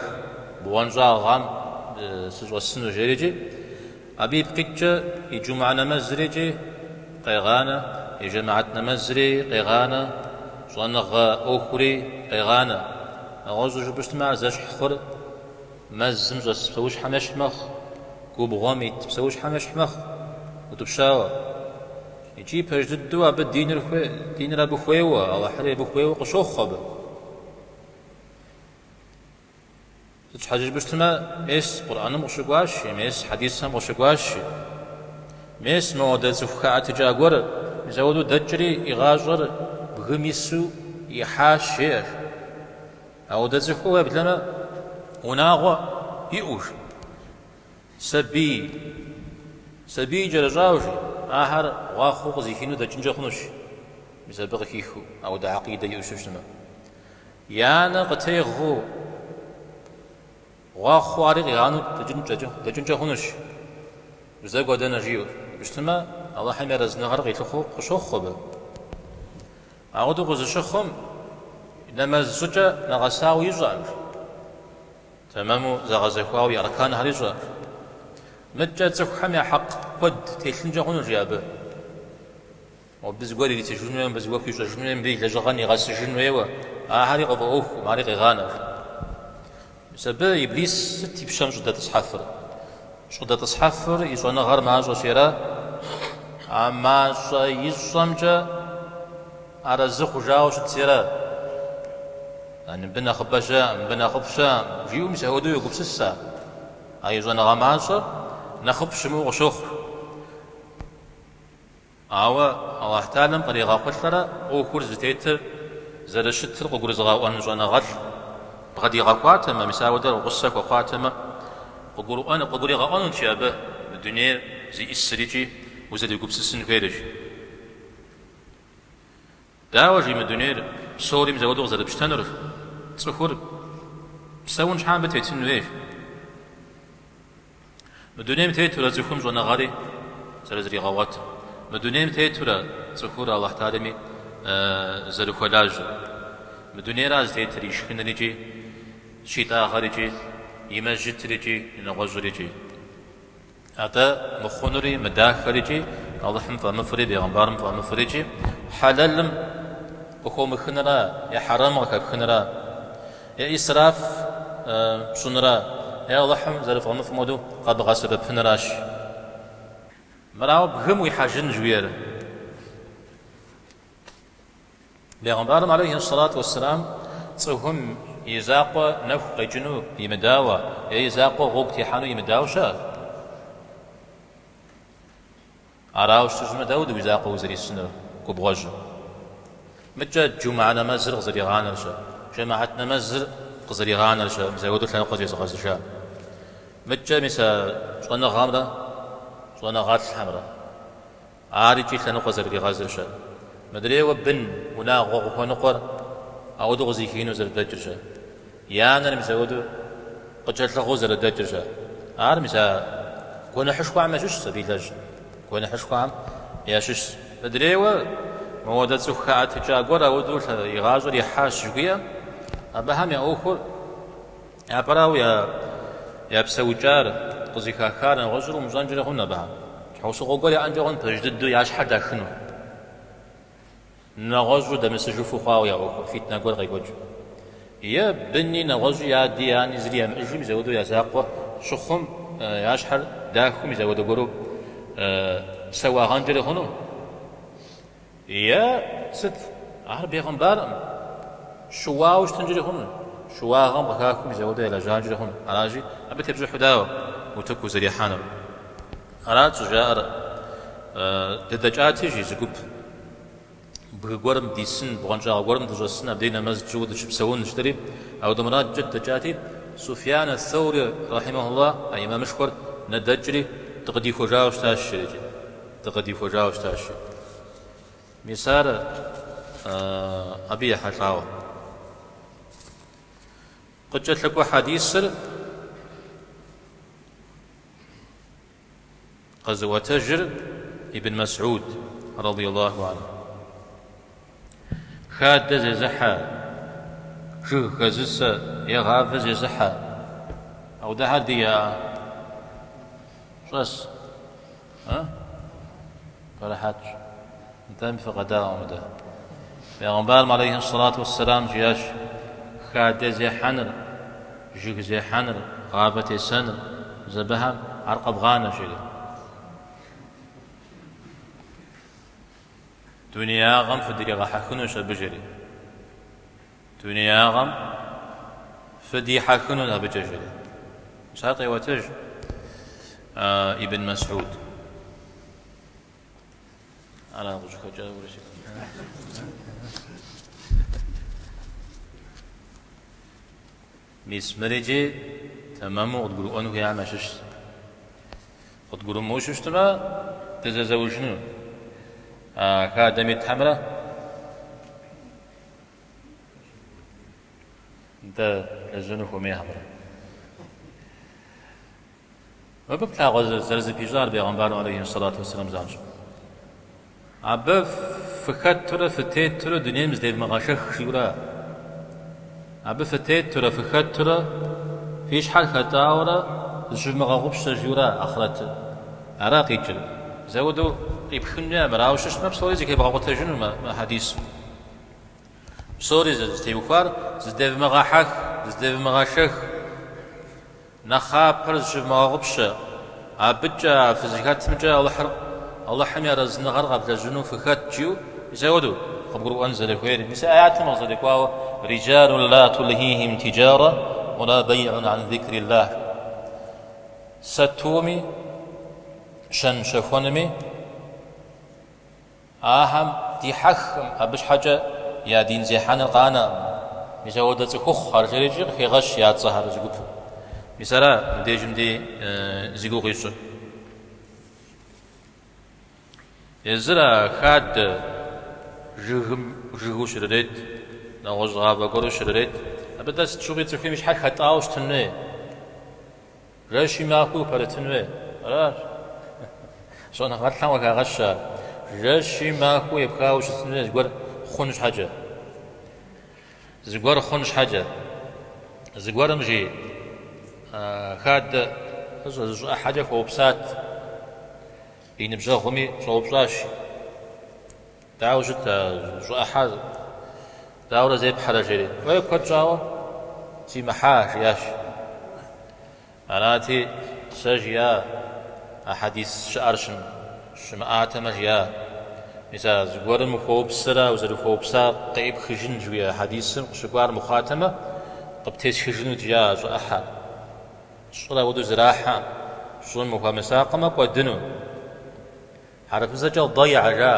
бгъуэнщӏагъхэм сыщӏэсыну жерикӏи, абы ипкъ иткӏэ и джумгьэ нэмэзрикӏи къегъанэ, и жэмыхьэт нэмэзри къегъанэ, щӏэныгъэ ӏуэхури къегъанэ. Нэгъуэщӏу жыпӏэу щытмэ, ар зэщхь хъур мэзым щӏэс псэущхьэм ещхь мэхъу. Губгъуэм ит псэущхьэм ещхь мэхъу, утӏыпщауэ. Икӏи пэж дыдэу абы диныр хуей, диныр абы хуейуэ, Алыхьри абы хуейуэ къыщохъу абы. Сыт щхьэкӏэ жыпӏэу щытмэ, мес Къурӏэным къыщыкӏуащи, мес хьэдисхэм къыщыкӏуащи, мес моуэдэ цӏыху хэӏэтыкӏа гуэр, мис ауэдэу дэкӏри и гъащӏэр бгым ису ихьащ, жеӏэ. Ауэдэ цӏыхур уеблэмэ унагъуэ иӏэу, жи. Сабий, сабий кӏэрыщӏауэ, жи, ахэр гъуахъуэу къызэхинэу дэкӏынкӏэ хъунущ, мис абы къыхихыу, ауэдэ гьэкъидэ иӏэу щытмэ. И анэр къытегъыу, гъуахъуэу ари къигъанэу дэкӏынкӏэ хъунущ, уздэкӏуэр дэнэ жиӏэу щытмэ, Алыхьым и арэзыныгъэр къилъыхъуэу къыщохъу абы. Ауэдэу къызыщыхъум, нэмэз щӏыкӏэ нэгъэсауэ ищӏэкъым. Тэмэму зэгъэзэхуауэ и арканхэр ищӏэкъым. Мыдкӏэ цӏыхухэм я хьэкъ куэд телъынкӏэ хъуну, жи абы. Мобы зыгуэр иритыжын хуейуэ, мыбы зыгуэр хуищӏэжын хуейуэ, мыбы и лэжьыгъэр нигъэсыжын хуейуэ. Ахэри къыфӏэӏуэхукъым, ари къегъанэ. Мис абы Иблис сыт и пщэм щӏыдэтӏысхьэфыр? Щӏыдэтӏысхьэфыр и щӏэныгъэр мащӏэщи ара? А мащӏэ ищӏэмкӏэ арэзы хъужауэ щытщи ара? Мыбы нэхъыбэ щыӏэкъым, мыбы нэхъыфӏ щыӏэкъым, жиӏэу мис апхуэдэу йогупсыс ар. А и щӏэныгъэ мащӏэр нэхъыфӏ щымыӏэу къыщохъу. Ауэ Алыхь Тэхьэлам къригъэхъулӏэрэ ӏуэхур зытетыр. зэрыщытыр къыгурызыгъэӏуэн щӏэныгъэлӏ бгъэдигъэхуатэмэ, мис ауэдэр гъусэ хуэхъуатэмэ, къыгурыӏуэн, къыгуригъэӏуэнут жи абы мы дунейр зиӏысыр икӏи узэрегупсысын хуейр жи. Дауэ жи мы дунейр псори мис ауэдэу къызэрыпщтэнур, цӏыхур псэун щхьа мыбы тетын хуейщ. Мы дунейм тетурэ цӏыхум щӏэныгъэри зэрызригъэгъуэтыр, мы дунейм тетурэ цӏыхур Алыхь Тэхьэлами зэрыхуэлажьэр. Мы дунейра зытетыр и шхыныр икӏи, щитӏагъэр икӏи, и мэжджытыр икӏи, и нэгъуэщӏыр икӏи. Атӏэ мыхъунури, мыдахэр икӏи, Алыхьым фӏэмыфӏри, бегъымбарым фӏэмыфӏри икӏи, хьэлэлым къыхомыхыныра е хьэрэмым къыхэпхыныра, е исраф пщӏыныра, е Алыхьым зэрыфӏэмыфӏым хуэдэу къэбгъэсэбэпыныращ. Мырауэ бгым уихьэжын жыхуиӏэр. Бегъымбарым алейхи сэлату уэсселам цӏыхум и закъуэ нэху къекӏыну имыдауэ е и закъуэ гъуэгу техьэну имыдауэ щыӏэ? Арауэ щытмэ, дауэду уи закъуэ узэрисынур губгъуэжьым? Мыкӏэ джумгьэ нэмэзыр къызэригъанэр-щэ, жэмыхьэт нэмэзыр къызэригъанэр-щэ, мис апхуэдэу лъэныкъуэ зезыгъэзыжа. Мыкӏэ мис а щӏэныгъэмрэ щӏэныгъэлӏхэмрэ. Ар икӏи лъэныкъуэ зэрыригъэзыр-щэ? Мыдрейуэ бын унагъуэ къыхуэныкъуэр ауэдэу къызыхину зэрыдэкӏыр-щэ? И анэр мис ауэдэу къыкӏэлъыгъыу зэрыдэкӏыр-щэ? Ар мис а гуэныхьышхуэхэм ящыщщ абы илэжьыр. Гуэныхьышхуэхэм ящыщщ. Мыдрейуэ мыуэдэ цӏыху хэӏэтыкӏа гуэр ауэдэу и гъащӏэр ихьащ жыхуиӏэм, абыхэм я ӏуэхур Япэрауэ, я псэукӏар, къызыхахар нэгъуэщӏыр умыщӏэнкӏэри хъун абыхэм. Щхьэусыгъуэ гуэр яӏэнкӏэ хъун пэж дыдэу я щхьэр дахыну. Нэгъуэщӏу дэмысыжыфу хъуауэ я ӏуэхур, фитнэ гуэр къекӏуэкӏыу. Е быни нэгъуэщӏи ади ани зыри ямыӏэжу мис ауэдэу я закъуэ щыхъум, я щхьэр дахыу мис ауэдэ гуэру псэуагъэнкӏэри хъуну. Е сыт? Ар бегъымбаркъым. Щыуауэ щытынкӏэри хъуну. Щыуагъэм къыхахыу мис ауэдэу ялэжьанкӏэри хъуну. Аращи, абы тепщӏыхьу дауэ утыку узэрихьэнур? Арат щӏыжаӏэр, дыдэкӏати, жи зы гуп, бгы гуэрым дисын, бгъуэнщӏагъ гуэрым дыщӏэсын, абдей нэмэз тщӏыуэ дыщыпсэун жытӏэри, ауэдэ мурадкӏэ дыдэкӏати, Суфьян ас-Саури, рахьимахуллах, а имамышхуэр ныдэкӏри, дыкъыдихуэжауэ щытащ, жери. Дыкъыдихуэжауэ щытащ. Мис ар абы ехьэлӏауэ. Къыкӏэлъыкӏуэ хьэдисыр къэзыӏуэтэжыр Ибн Масӏуд, радиаллаху анху. Хадэ зезыхьэ, жыг хэзысэ е гъавэ зезыхьэ. Ауэдэхэр ди щӏэс. А? Фэрыхьэтщ. Нтӏэ, фыкъэдаӏуэ мыдэ. Бегъымбарым алейхи сэлату уэсселам жиӏащ, хадэ зехьэныр, жыг зехьэныр, гъавэ тесэныр, мис абыхэм ар къэвгъанэ, жери. Дунеягъэм фыдригъэхьэхынущ абы, жери. Дунеягъэм фыдихьэхынут абыкӏэ, жери. Мис ар къеӏуэтэж Ибн Масӏуд. Ара къыщӏыхэкӏар Урысейм. Мис мыр иджы тэмэму къыдгурыӏуэн хуейхэм ящыщщ. Къыдгурымыӏуэу щытмэ, дызэзэужыну. А хадэм итхэмрэ Дэ лэжьэну хуэмейхэмрэ. Мыбы плъагъуэ зэрызыпищӏар бегъымбарым алейхи сэлату уэсселам занщӏэу. Абы фыхэтурэ фытетурэ дунейм зыдевмыгъэшэх жиӏэурэ. Абы фытетурэ фыхэтурэ фи щхьэр хэтӏауэрэ зыщывмыгъэгъупщэ жиӏэурэ ахърэтыр. Ара къикӏыр. Мис ауэдэу къипхын хуей мыр, ауэ щыщытмэ псори зэхебгъэкъутэжыну мы хьэдисым. Псори зытеухуар зыдэвмыгъэхьэх, зыдэвмыгъэшэх, нэхъапэр зыщывмыгъэгъупщэ, абыкӏэ а фызыхэтымкӏэ Алыхьыр, Алыхьым и арэзыныгъэр къэвлэжьыну фыхэт, жиӏэу, мис ауэдэу къыбгурыӏуэн зэрыхуейр. Мис аятым къызэрыкӏуауэ, Риджалун ла тулхихим тиджара ула бейун ан зикриллах. Сатуми, щэн-щэхуэнми, Ахэм дихьэхкъым, абы щхьэкӏэ я дин зехьэныр къанэкъым. Мис ауэдэ цӏыхухъухэр жерикӏи къыхегъэщ я цӏэхэр зы гупым. Мис ара мыбдежым дей зи гугъу ищӏыр. Езыр а хадэ жыгым жыгыу щрырет, нэгъуэщӏ гъавэ гуэру щрырет, абы дэ сыт щыгъуи цӏыхум и щхьэр хэтӏауэ щытын хуей. Жэщи махуи упэрытын хуей. Аращ. Щӏэныгъэлӏхэм къыхагъэщ ар. Жэщи махуи епхауэ щытын хуей зыгуэр хъун щхьэкӏэ. Зыгуэр хъун щхьэкӏэ. Зыгуэрым жи хадэ фӏыщӏэ зы щӏы ӏыхьэкӏэ хуэупсат. И ныбжьэгъуми щӏэупщӏащ. Дауэ щыт а щӏы ӏыхьэр, дауэрэ зепхьэрэ, жери. Уей, куэд щӏауэ симыхьа, жиӏащ. Арати, сэ жиӏа, а хьэдис щыӏэр щымыӏатэмэ, жиӏа. Мис а зыгуэрым ухуэупсэрэ узэрыхуэупсар къеӏыпхыжын жыхуиӏэ хьэдисым къыщыкӏуар мыхъуатэмэ, къыптесхыжынут, жиӏа а щӏы ӏыхьэр. Щӏыр апхуэдэу зэрахьэ, щӏым ухуэмысакъымэ, кӏуэдыну. Хьэрыпыбзэкӏэ дэйгьэ жаӏэ,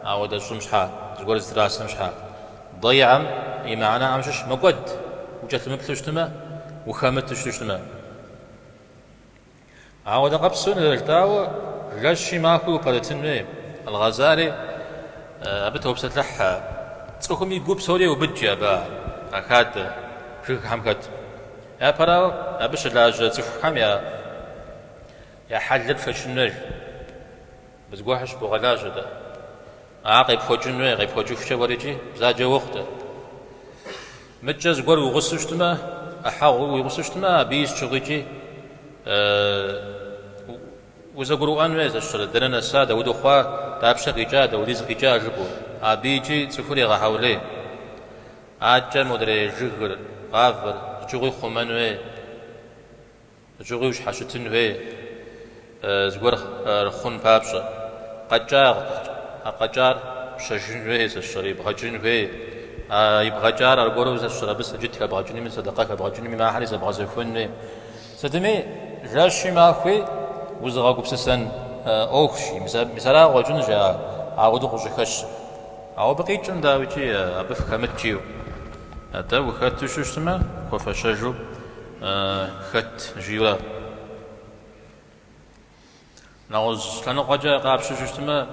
ауэдэ щӏым щхьа, зыгуэр зытрасэм щхьа. Дэйгьэм и мыхьэнэхэм щыщ мэкӏуэд, укӏэлъымыплъу щытмэ, ухэмыту щыту щытмэ. Ауэдэ къэпсэу зэрыжытӏауэ, жэщи махуи упэрытын хуей. Аль-Гъэзали абы топсэлъыхь, цӏыхум и гу псори еубыд жи абы а хадэ жыгхэм хэт. Япэрауэ, абы щылажьэ цӏыхухэм я Я хьэлыр пшэчын хуейщ. Абы зыгуэрхэр щыбогъэлажьэ-тӏэ. Ар къепхуэкӏын хуей, къепхуэкӏыхукӏэ уэр икӏи бзаджэ уохъу-тӏэ. Мыдкӏэ зыгуэр уи гъусэу щытмэ, ӏыхьэгъу уи гъусэу щытмэ, абыи сыт щыгъуи икӏи узэгурыӏуэн хуей, сэ сщӏэрэ, дэнэ нэса, дауэдэу хъуа, дапщэ къикӏа, дауэдиз къикӏа жыпӏэу. Абы икӏи цӏыхур егъэхьэулей. Адэкӏэ модрей жыгыр, гъавэр сыт щыгъуи хъумэн хуей. Сыт щыгъуи ущхьэщытын хуей зыгуэр хъун папщӏэ. Къэкӏа, а къэкӏар пщэжын хуей, сэ сщӏэрэ, ибгъэкӏын хуей. А ибгъэкӏар аргуэру сэ сщӏэрэ, абы сэджыт хэбгъэкӏынуми, сэдэкъэ хэбгъэкӏынуми, ахэри зэбгъэзэхуэн хуей. Сытми, жэщи махуи узыгъэгупсысэн ӏуэхущ. Мис ара къыщӏэкӏынущ ауэдэу къыщӏыхэщыр. Ауэ абы къикӏым, дауикӏи, абы фыхэмыт жиӏэу. Атӏэ ухэту щытмэ, хуэфэщэжу хэт жиӏэурэ. Нэгъуэщӏ лъэныкъуэкӏэ къапщтэу щытмэ,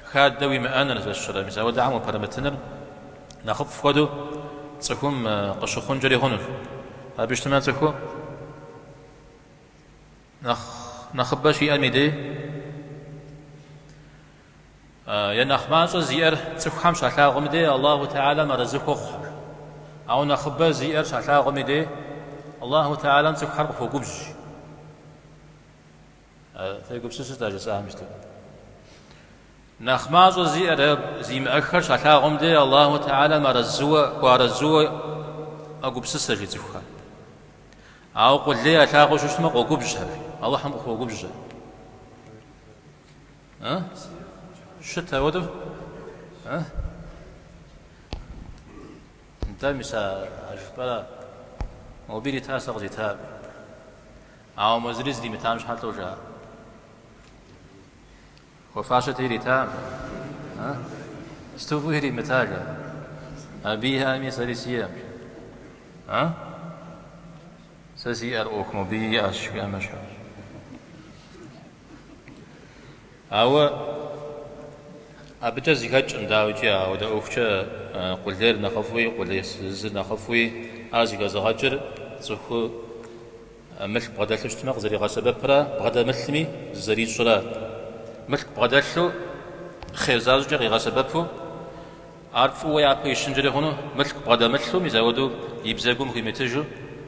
хадэ уимыӏэныр, сэ сщӏэрэ, мис ауэдэхэм упэрымытыныр нэхъыфӏ хуэдэу цӏыхум къыщыхъункӏэри хъунущ. Абы щытмэ цӏыху нэхъ нэхъыбэ щиӏэм и дей, Е нэхъ мащӏэ зиӏэр цӏыхухэм щалъагъум и дей Аллаху Тэхьэлам арэзы хуохъухэр. Ауэ нэхъыбэ зиӏэр щалъагъум и дей Аллаху Тэхьэлам цӏыхухэр къыхуогубжь. Фегупсысыт а жысӏам щыту. Нэхъ мащӏэ зиӏэр е зимыӏэххэр щалъагъум дей Аллаху Тэхьэлам арэзыуэ, хуэарэзыуэ мэгупсысэ жи цӏыхухэр. Ауэ къулей ялъагъуу щытмэ къогубжьхэр, Аллахьым къыхуогубжьхэр. А? Щыт ауэдэу? А? Нтӏэ, мис а жыпӏэра? Мобы ирита, сэ къызита. Ауэ мо зыри зримытам щхьэ лӏо жаӏэ. Хуэфащэти ирита. А? Сыту фӏыуэ иримыта жаӏэ. Абы иӏэми, сэри сиӏэм. А? Сэ сиӏэр ӏуэху мобы иӏэщ, жиӏэмэ щхьэ. Ауэ абыкӏэ зэхэкӏкъым, дауикӏи, ауэдэ ӏуэхукӏэ къулейр нэхъыфӏуи, къулейсызыр нэхъыфӏуи, ар зэхэзыгъэкӏыр цӏыху мылъку бгъэдэлъу щытмэ къызэригъэсэбэпрэ бгъэдэмылъми зызэрищӏрэ. Мылъку бгъэдэлъу хъер защӏэкӏэ къигъэсэбэпу, ар фӏыуэ япэ ищынкӏэри хъуну, мылъку бгъэдэмылъу, мис ауэдэу и бзэгум хуимытыжу,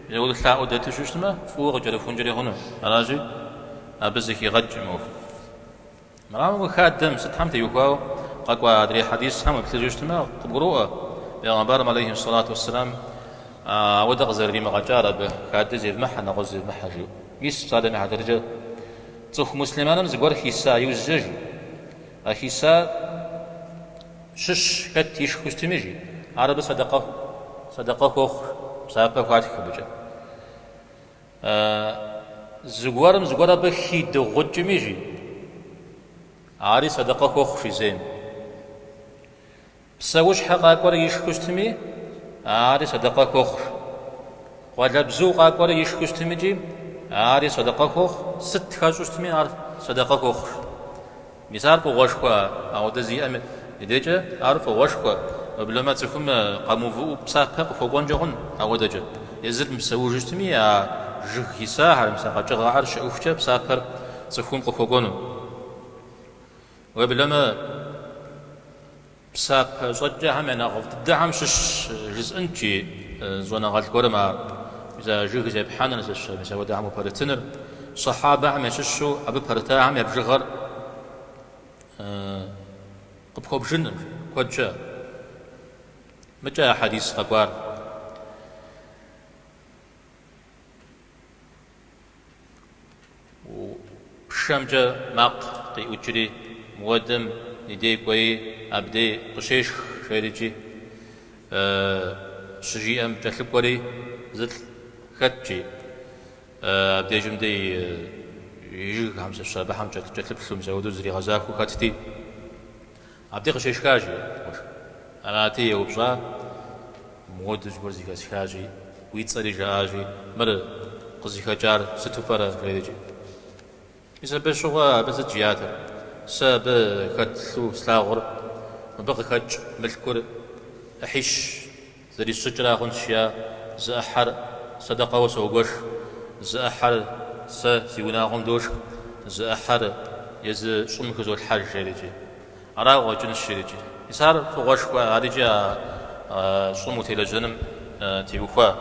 мис ауэдэу лъаӏуэу дэту щытмэ, фӏыуэ къыкӏэрыхункӏэри хъуну. Аращи, абы зэхигъэкӏ мы ӏуэхур. Мырамэ, хадэм сытхэм теухуауэ къэкӏуа адрей хьэдисхэм уеплъыжу щытмэ, къыбгуроӏуэ, Пегъэмбарым алейхи сэлату уэсселам ауэдэ къызэрыримыгъэкӏар абы, хадэ зевмыхьэ, нэгъуэщӏ зевмыхьэ жиӏэу. Мис, псалъэм и хьэтыркӏэ, цӏыху муслъымэным зыгуэр хиса иужькӏэ, жи. А хисар щыщ хэт ишхыу щытми, жи, ар абы сэдэкъэ, сэдэкъэ хуохъу, псапэ хуатх абыкӏэ. Зыгуэрым зыгуэр абы хидыгъукӏми, жи, ари сэдэкъэ хуохъу, жи зейм. Псэущхьэ къакӏуэрэ ишхыу щытми, ари сэдэкъэ хуохъу. Къуалэбзу къакӏуэрэ ишхыу щытмикӏи, ари сэдэкъэ хуохъу, сыт хэщӏу щытми, ар сэдэкъэ хуохъу. Мис ар фӏыгъуэшхуэ ауэдэ зиӏэм и дежкӏэ, ар фӏыгъуэшхуэ, уеблэмэ цӏыхум къэмыувыӏэу псапэ къыхуэкӏуэнкӏэ хъун ауэдэкӏэ. Езыр мыпсэужу щытми, а жыг хисахэр, мис а къэкӏыгъэхэр щыӏэхукӏэ псапэр цӏыхум къыхуэкӏуэну. Уеблэмэ, псапэ щӏэкӏэхэм я нэхъыфӏ дыдэхэм щыщ жысӏэнт, жи щӏэныгъэлӏ гуэрым ар, мис а жыг зепхьэныр, мис апхуэдэхэм упэрытыныр, сэхьабэхэм ящыщу абы пэрытахэм я бжыгъэр къыпхуэбжынкъым, жи, куэд щыӏэ. Мыкӏэ а хьэдис къэкӏуар. Пшэмкӏэ макъ къиӏукӏри, мыуэдэм и дей кӏуэи, абдей къыщешх, жерикӏи, щыжиӏэм кӏэлъыкӏуэри зылӏ хэт, жи, абдежым дей и жыгхэм сыт абыхэм кӏэлъыплъу, мис апхуэдэу зригъэзахуэу хэтти. Абдей къыщешха, жи къуэш. Арати, еупщӏа, мыуэдэу зыгуэр зэхэсхащи, уи цӏэри жаӏащи, мыр къызыхэкӏар сыту пӏэрэ, жерикӏи. Мис абы щыгъуэ абы сыт жиӏатэр? Сэ абы хэлъу слъагъур мыбы къыхэкӏ мылъкур ӏыхьищ зэрисщӏыкӏра хъунщ, жиӏа, зы ӏыхьэр сэдэкъэуэ согуэш, зы ӏыхьэр сэ си унагъуэм дошх, зы ӏыхьэр езы щӏым хызолъхьэж, жерикӏи. Ара къыщӏэкӏынщ, жерикӏи. Мис ар фӏыгъуэшхуэ, арикӏи а щӏым утелэжьэным теухуа.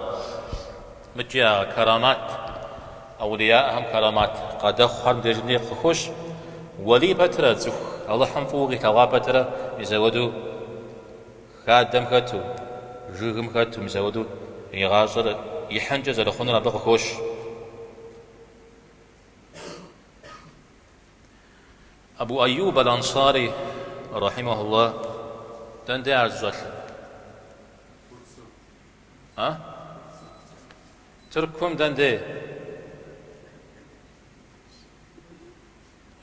Мыкӏи а карамат, аулияхэм карамат къадэхъухэр мыбдежым дей къыхощ. Уэлий пэтрэ, цӏыху Алыхьым фӏыуэ къилъэгъуа пэтрэ, мис апхуэдэу Хадэм хэту, жыгым хэту, мис апхуэдэу и гъащӏэр ихьынкӏэ зэрыхъунур абы къыхощ. Абу Айюб аль-Ансари, рахьимахуллах, дэн дей ар зыщӏэлъыр? А? Тыркум дэн дей?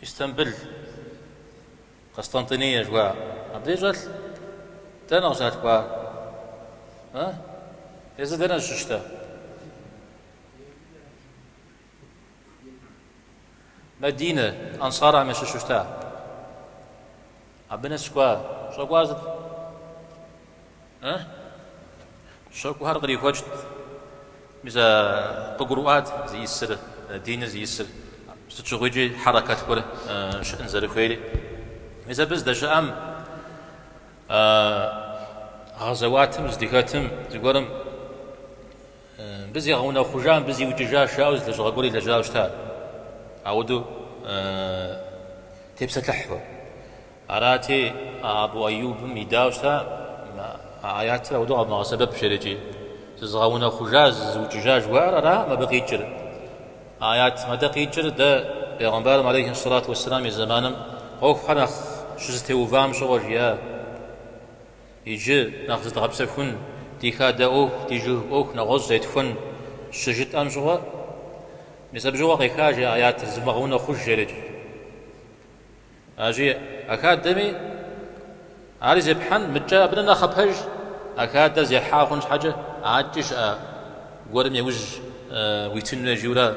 Истамбыл, Къустӏэнтӏиние жыхуаӏэ. Абдей щӏэлъ? Дэнэ къыщалъхуар? А? Езыр дэнэ щыщтэ? Мэдинэ, ансархэм ящыщу щыта. Абы нэс кӏуа? Щӏэкӏуар сыт? А? Щэхухэр кърихуэкӏт. Мис а къыгурыӏуат зиӏисыр, диныр зиӏисыр, сыт щыгъуикӏи хьэрэкэт гуэр щыӏэн зэрыхуейри. Мис абы здэщыӏэм гъэзэуатым здыхэтым зыгуэрым мыбы зигъэунэхъужа, мыбы зиукӏыжа жаӏэу зы лэжьыгъэ гуэр илэжьауэ щыта. Ауэдэу тепсэлъыхьу. Арати, а Абу Айюбым идауэ щыта, а аятыр ауэдэу къэвмыгъэсэбэп, жерикӏи. Зызыгъэунэхъужа, зызыукӏыжа жыхуаӏэр аракъым абы къикӏыр. А аятым адэ къикӏыр дэ бегъымбарым алейхи сэлату уэсселам и зэманым ӏуэхухэр нэхъ щызэтеувам щыгъуэ жиӏа. Иджы нэхъ зыдгъэпсэхун, ди хадэ ӏуэху, ди жыг ӏуэху нэгъуэщӏ зетхуэн щыжытӏэм щыгъуэ, мис абы щыгъуэ къеха жи аятыр, зывмыгъэунэхъуж, жерикӏи. Аращи, а хадэми ари зепхьэн, мыкӏэ абы нэхъапэж, а хадэр зехьа хъун щхьэкӏэ, адэкӏи щыӏэ гуэрым иужь уитын хуей жиӏэурэ,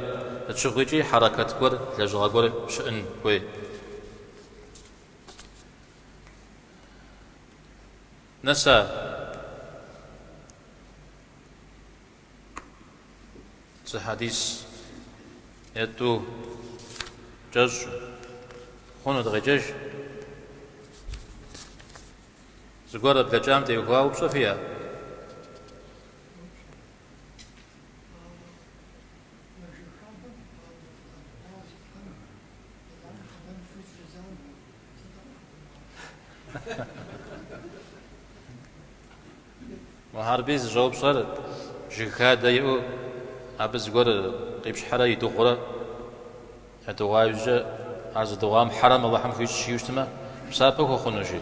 сыт щыгъуикӏи хьэрэкэт гуэр, лэжьыгъэ гуэр щыӏэн хуей. Нэса? Зы хьэдис е тӏу кӏэщӏ хъуну дыкъеджэж. Зыгуэр блэкӏам теухуа упщӏэ фиӏэ? Мухьэрбий зыщӏэупщӏэр жыг хадэ иӏэу абы зыгуэр къипщхьэрэ идыгъурэ ядыгъуа иужькӏэ ар зыдыгъуам хьэрэм Алыхьым хуищӏ жиӏэу щытмэ, псапэ хуэхъуну жи.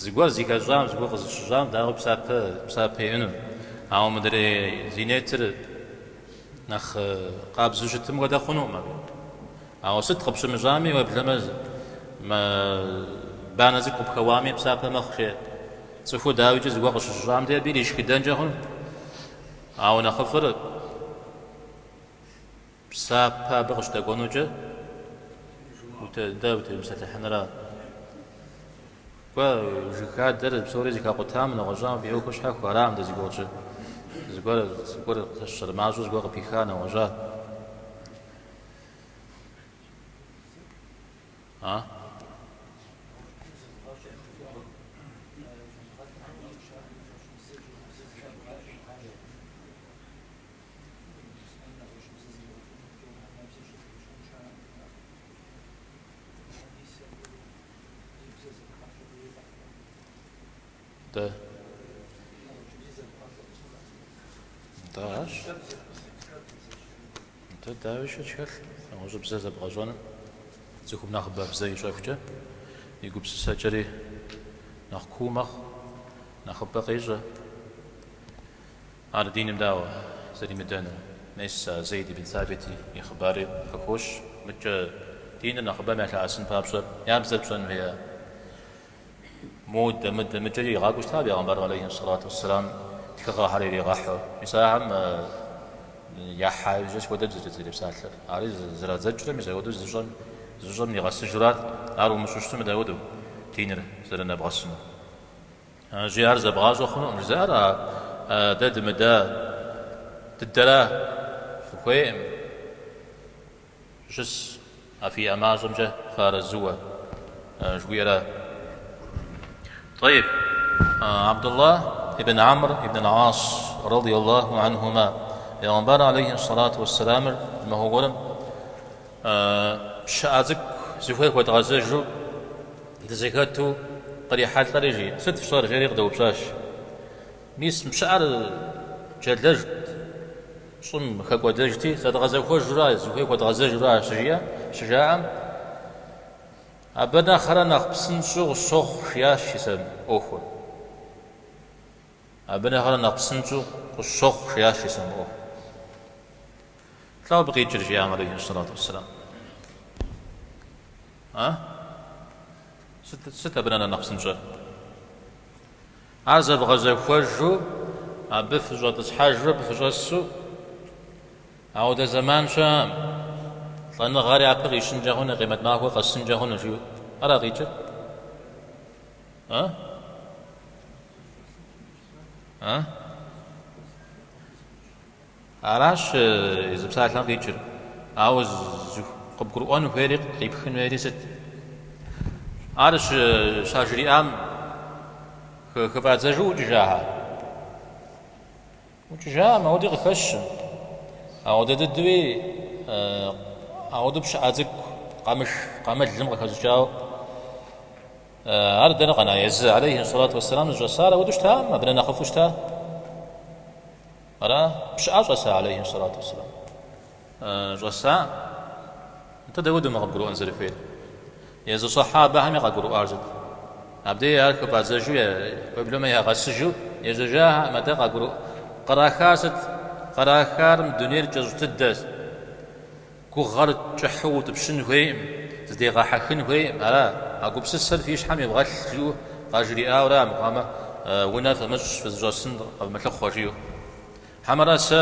Зыгуэр зыхэщӏам, зыгуэр къызыщыщӏам, дауи, псапэ, псапэ иӏэну. Ауэ мыдрей зи нетыр нэхъ къабзэу щытым хуэдэ хъунукъым абы. Ауэ сыт къыпщымыщӏами, уеблэмэ мы банэ цӏыкӏу къыпхэуами, псапэ мэхъу, жеӏэ. Цӏыхур дауикӏи зыгуэр къыщыщыщӏам де абы иришхыдэнкӏэ хъуну. Ауэ нэхъыфӏыр псапэ абы къыщыдэкӏуэнукӏэ дэ утемыпсэлъыхьыныра. Кӏуэ, жыг хадэр псори зэхакъутам, нэгъуэщӏам абы и ӏуэхур щхьэхуэ, аракъым дэ зи гугъу тщӏыр. Зыгуэр, зыгуэр щэрымащӏэу зыгуэр къыпиха нэгъуэщӏа. А? Дэ. Нтӏэ аращ. Нтӏэ дауи шэч хэлъ, нэгъуэщӏыбзэ зэбгъэщӏэным цӏыхум нэхъыбэ бзэ ищӏэхукӏэ и гупсысэкӏэри нэхъ куу мэхъу, нэхъыбэ къещӏэ. Ар диным дауэ зэримыдэнур? Мес а Зейд ибн Сабит и хъыбари къыхощ, мыкӏэ диныр нэхъыбэм ялъэӏэсын папщӏэ я бзэр пщӏэн хуея. Модэ, мыдэ, мыкӏэри игъакӏуэу щыта бегъымбарым алейхи сэлату уэсселам тхыгъэхэр иригъэхьу. Мис ахэм яхьа иужькӏэ сыт хуэдэ бзэкӏэ зэрепсалъэр? Ари зэрадзэкӏрэ мис апхуэдэу зыщӏэм, зыщӏэм нигъэсыжурат, ар умыщӏэу щытмэ дауэдэу диныр зэрынэбгъэсынур? Жи ар зэбгъащӏэ хъунукъым жызыӏэр а дэ дымыда дыдэра фыхуейкъым щыс а фиӏэ мащӏэмкӏэ фыарэзыуэ жыхуиӏэра. Тӏэйб, Абдуллах ибн Амр ибн ал-Ас радиаллаху анхума Пегъымбар алейхи сэлату уэсселамыр махуэ гуэрым пщыӏэ цӏыкӏу зыхуей хуэдгъэзэжу дызэхэту кърихьэлӏэри, жи, сыт фщӏэр, жери къыдэупщӏащ. Мис мы пщыӏэр джэлэжт, щӏым хэкӏуэдэжти, зэдгъэзэхуэжура, зыхуей хуэдгъэзэжура, щыжиӏэ, щыжаӏэм, абы нэхърэ нэхъ псынщӏэу къысщохъу, жиӏащ Хьисэ ӏуэхур. Абы нэхърэ нэхъ псынщӏэу къысщохъу, жиӏащ Хьисэ мы ӏуэхур. Лӏо абы къикӏыр, жиӏам алейхи сэлату уэсселам. А? Сыт, сыт абы нэхърэ нэхъ псынщӏэр? Ар зэвгъэзэхуэжу, абы фыщӏэтӏысхьэжу, абы фыщӏэсу, ауэдэ зэман щыӏэкъым. Лӏэныгъэр япэ къищынкӏэ хъуну, къемэт махуэр къэсынкӏэ хъуну, жиӏэу. Ара къикӏыр? А? А? Аращ езы псалъэм къикӏыр. Ауэ къыбгурыӏуэн хуейри къипхын хуейри сыт? Ар щажриӏам хыфӏадзэжу ӏукӏыжахьэ? ӏукӏыжакъым, ауэди къыхэщым. Ауэдэ дыдэуи ауэдэу пщыӏэ цӏыкӏу къамыш, къамылым къыхэщӏыкӏауэ ар дэнэ къэна? Езы алейхи сэлату уэсселам зыщӏэсар ауэдэу щытакъым, абы нэ нэхъыфӏу щыта. Ара? Пщыӏэ щӏэса, алейхи сэлату уэсселам? Щӏэса? Нтӏэ дауэдэу мы къыбгурыӏуэн зэрыхуейр? Езы сэхьабэхэми къагурыӏуар сыт? Абдей ар хыфӏадзэжу, уеблэмэ ягъэсыжу ежьэжахэкъым, атӏэ къагурыӏу. Кърахар сыт? Кърахар мы дунейр кӏэщӏ дыдэщ. Гугъэр кӏыхьу утӏыпщын хуейкъым, зыдегъэхьэхын хуейкъым, ара? А гупсысэр фи щхьэм ивгъэлъ, жиӏэу къажриӏауэра, мыхъуамэ, унэ фымыщӏ, фызыщӏэсын къэвмылъыхъуэ, жиӏэу. Хьэмэрэ сэ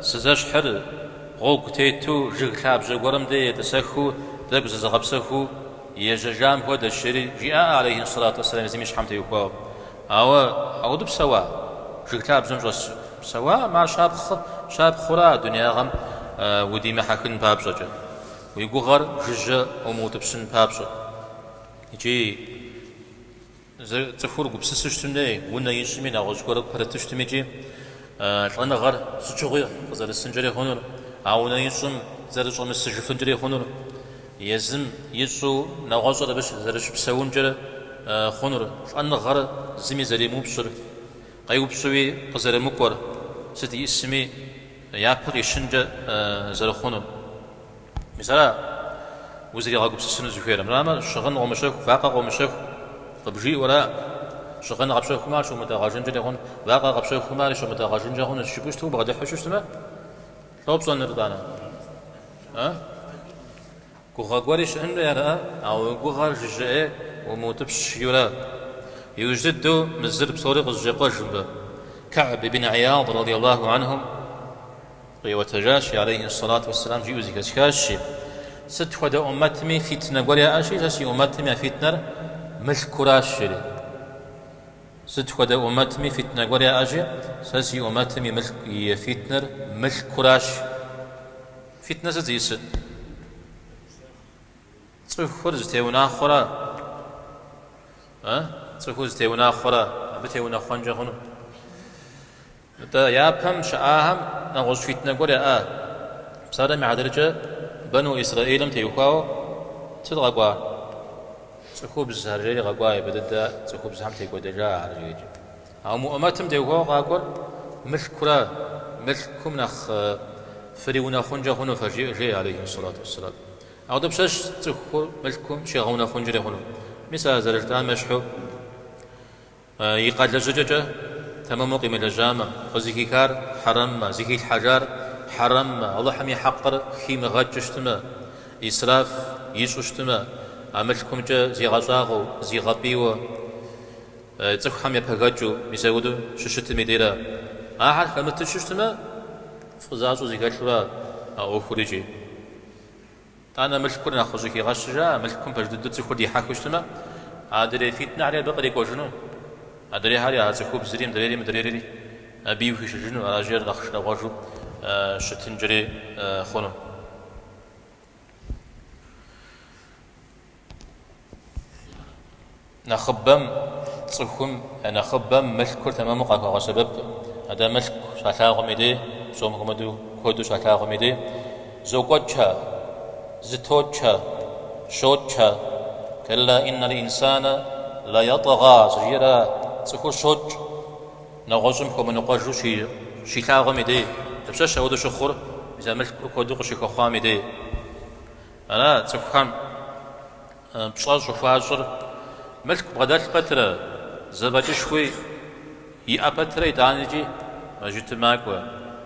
сызэщхьыр гъуэгу тету жыг лъабжьэ гуэрым дей етӏысэхыу, тӏэкӏу зызыгъэпсэхуу ежьэжам хуэдэщ, жери жиӏаӏэ, алейхи сэлату уэсселам, езым и щхьэм теухуауэ. Ауэ ауэдэу псэуа? Жыг лъабжьэм щӏэсу псэуакъым, ар щапхъэ, щапхъэура дунеягъэм удимыхьэхын папщӏэкӏэ, уи гугъэр жыжьэ умыутӏыпщын папщӏэ. Икӏи цӏыхур гупсысу щытым дей, унэ ищӏми, нэгъуэщӏ гуэр пэрыту щытым икӏи лӏэныгъэр сыт щыгъуи къызэрысынкӏэри хъунур, а унэ ищӏым зэрыщӏэмысыжыфынкӏэри хъунур, Езым ищӏу нэгъуэщӏыр абы зэрыщыпсэункӏэрэ хъунур, лӏэныгъэр зыми зэремыупщӏыр, къеупщӏуи къызэрымыкӏуэр, сыт иӏысми япэ къищынкӏэ зэрыхъунур. Мис ара узригъэгупсысыну зыхуейр. Мырамэ, щыгъын къомыщэху, вакъэ къомыщэху къыбжиӏэу ара. Щыгъын къэпщэхумэ, ар щумытӏэгъэжынкӏэри хъун, вакъэ къэпщэхумэ, ари щумытӏэгъэжынкӏэ хъунущ жыпӏэу щыту убгъэдыхьэу щытмэ, лӏо пщӏэнур итӏанэ? А? Гугъэ гуэри щыӏэн хуей ара? Ауэ уи гугъэр жыжьэ ӏей умыутӏыпщ жиӏэурэ. Иужь дыдэу мы зыр псори къызэщӏекъуэж мыбы. Кэгьб ибн Ияд радиаллаху анхум къиӏуэтэжащ, алейхи сэлату уэсселам жиӏэу зэхэсхащи, сыт хуэдэ ӏуммэтми фитнэ гуэр яӏэщи, сэ си ӏуммэтым я фитнэр мылъкуращ, жери. Сыт хуэдэ ӏуммэтми фитнэ гуэр яӏэщи, сэ си ӏуммэтым и мылъку и фитнэр мылъкуращ. Фитнэ сыт зиӏысыр? Цӏыхур зытеунахъуэрэ? А? Цӏыхур зытеунахъуэрэ? Абы теунэхъуэнкӏэ хъуну? Нтӏэ, япэм щыӏахэм нэгъуэщӏ фитнэ гуэр яӏа? Псалъэм и хьэтыркӏэ Бану Исраилым теухуауэ сыт къэкӏуа? Цӏыхубзхэр жери къэкӏуа, ибэ дыдэ цӏыхубзхэм текӏуэдэжа ахэр жери. Ауэ мы ӏумэтым теухуауэ къакӏуэр мылъкура, мылъкум нэхъ фриунэхъункӏэ хъуну фэ, жеӏэ, алейхи сэлату уэсселам. Ауэ дапщэщ цӏыхур мылъкум щигъэунэхъункӏэри хъуну? Мис а зэрыжытӏам ещхьу, и къэлэжьыкӏэкӏэ тэмэму къимылэжьамэ, къызыхихар хьэрэммэ, зыхилъхьэжар хьэрэммэ, Алыхьым и хьэкъыр химыгъэкӏыу щытмэ, исраф ищӏу щытмэ, а мылъкумкӏэ зигъэщӏагъуэу, зигъэпӏийуэ, Цӏыхухэм епэгэкӏыу, мис апхуэдэу щыщытым и дейрэ. Ахэр хэмыту щытмэ, фӏы защӏэу зэхэлъурэ а ӏуэхур икӏи. Итӏанэ мылъкур нэхъ къыщӏыхигъэщыжа, мылъкум пэж дыдэу цӏыхур дихьэхыу щытмэ, адрей фитнэхэри абы кърикӏуэжыну, адрейхэри, а цӏыхубзри, мыдрейри, мыдрейри абыи ухишыжыну, аращи ар нэхъ шынагъуэжу щытынкӏэри хъуну. Нэхъыбэм цӏыхум я нэхъыбэм мылъкур тэмэму къахуэгъэсэбэпкъым. Атӏэ мылъку щалъагъум и дей, псом хуэмыдэу куэду щалъагъум и дей, зокӏуэкӏхэ, зытокӏхэ, щокӏхэ. Кэлла иннал инсанэ ла ятӏгъа щӏыжиӏэра цӏыхур щокӏ, нэгъуэщӏым хуэмыныкъуэжу щилъагъум и дей. Дапщэщ апхуэдэу щыхъур, мис а мылъкур куэду къыщыхэхъуам и дей. Ара цӏыхухэм пщӏэ щӏыхуащӏыр мылъку бгъэдэлъ пэтрэ, зэфӏэкӏышхуи иӏэ пэтрэ итӏанэкӏи мэжджытым макӏуэ,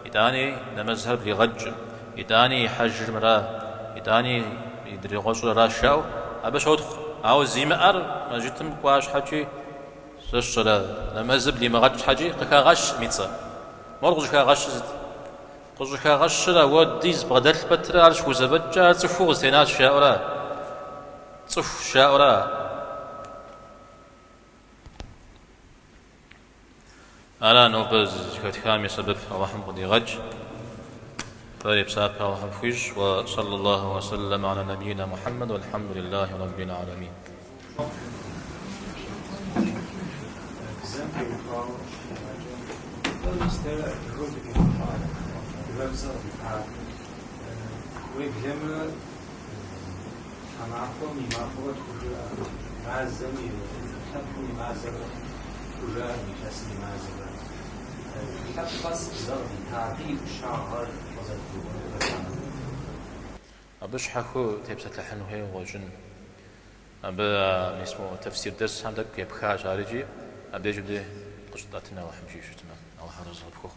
итӏани нэмэзхэр блигъэкӏым, итӏани и хьэжыр мыра, итӏани и дригъуэщӏыр аращ жаӏэу абы щотхъу. Ауэ зимыӏэр мэжджытым кӏуа щхьэкӏи, сэ сщӏэрэ, нэмэзыр блимыгъэкӏ щхьэкӏи къыхагъэщкъым и цӏэ. Мор къыщӏыхагъэщыр сыт? Къыщӏыхагъэщыр ауэдиз бгъэдэлъ пэтрэ ар щыхузэфӏэкӏкӏэ ар цӏыхуу къызэтенащ жаӏэура? Цӏыхущ жаӏэура? Ара нобэ зэхэтхам и сэбэп Алыхьым къыдигъэкӏ. Фэри псапэ Алыхьым фхуищӏ. Уэ саллаллаху уэ сэллэм аля набийна Мухьэммэд уэлхьэмдулиллахи раббил аламин. Бзэм теухуауэ щыжиӏакӏэ, Тӏэ мис дэ адыгэу дыкъигъэхъуа, адыгэбзэ къыдита. Уеблэмэ, тхьэмахуэм и махуэхэр тхужыӏэ, мазэм и лъэпкъым и мазэхэр тхужыӏэ, илъэсым и мазэхэр. Лъэпкъ къэс бзэ къыдита, абы и ӏущагъэр къызэрыдгурыӏуэнур хэта? Абы щхьэхуэу тепсэлъыхьын хуейуэ къыщӏэкӏын. Абы мис мо тэфсир дэсхэм тӏэкӏу епхащ ар икӏи абдежым де къыщытӏэтын Алыхьым жиӏэу щытмэ, Алыхьыр арэзы къыпхухъу.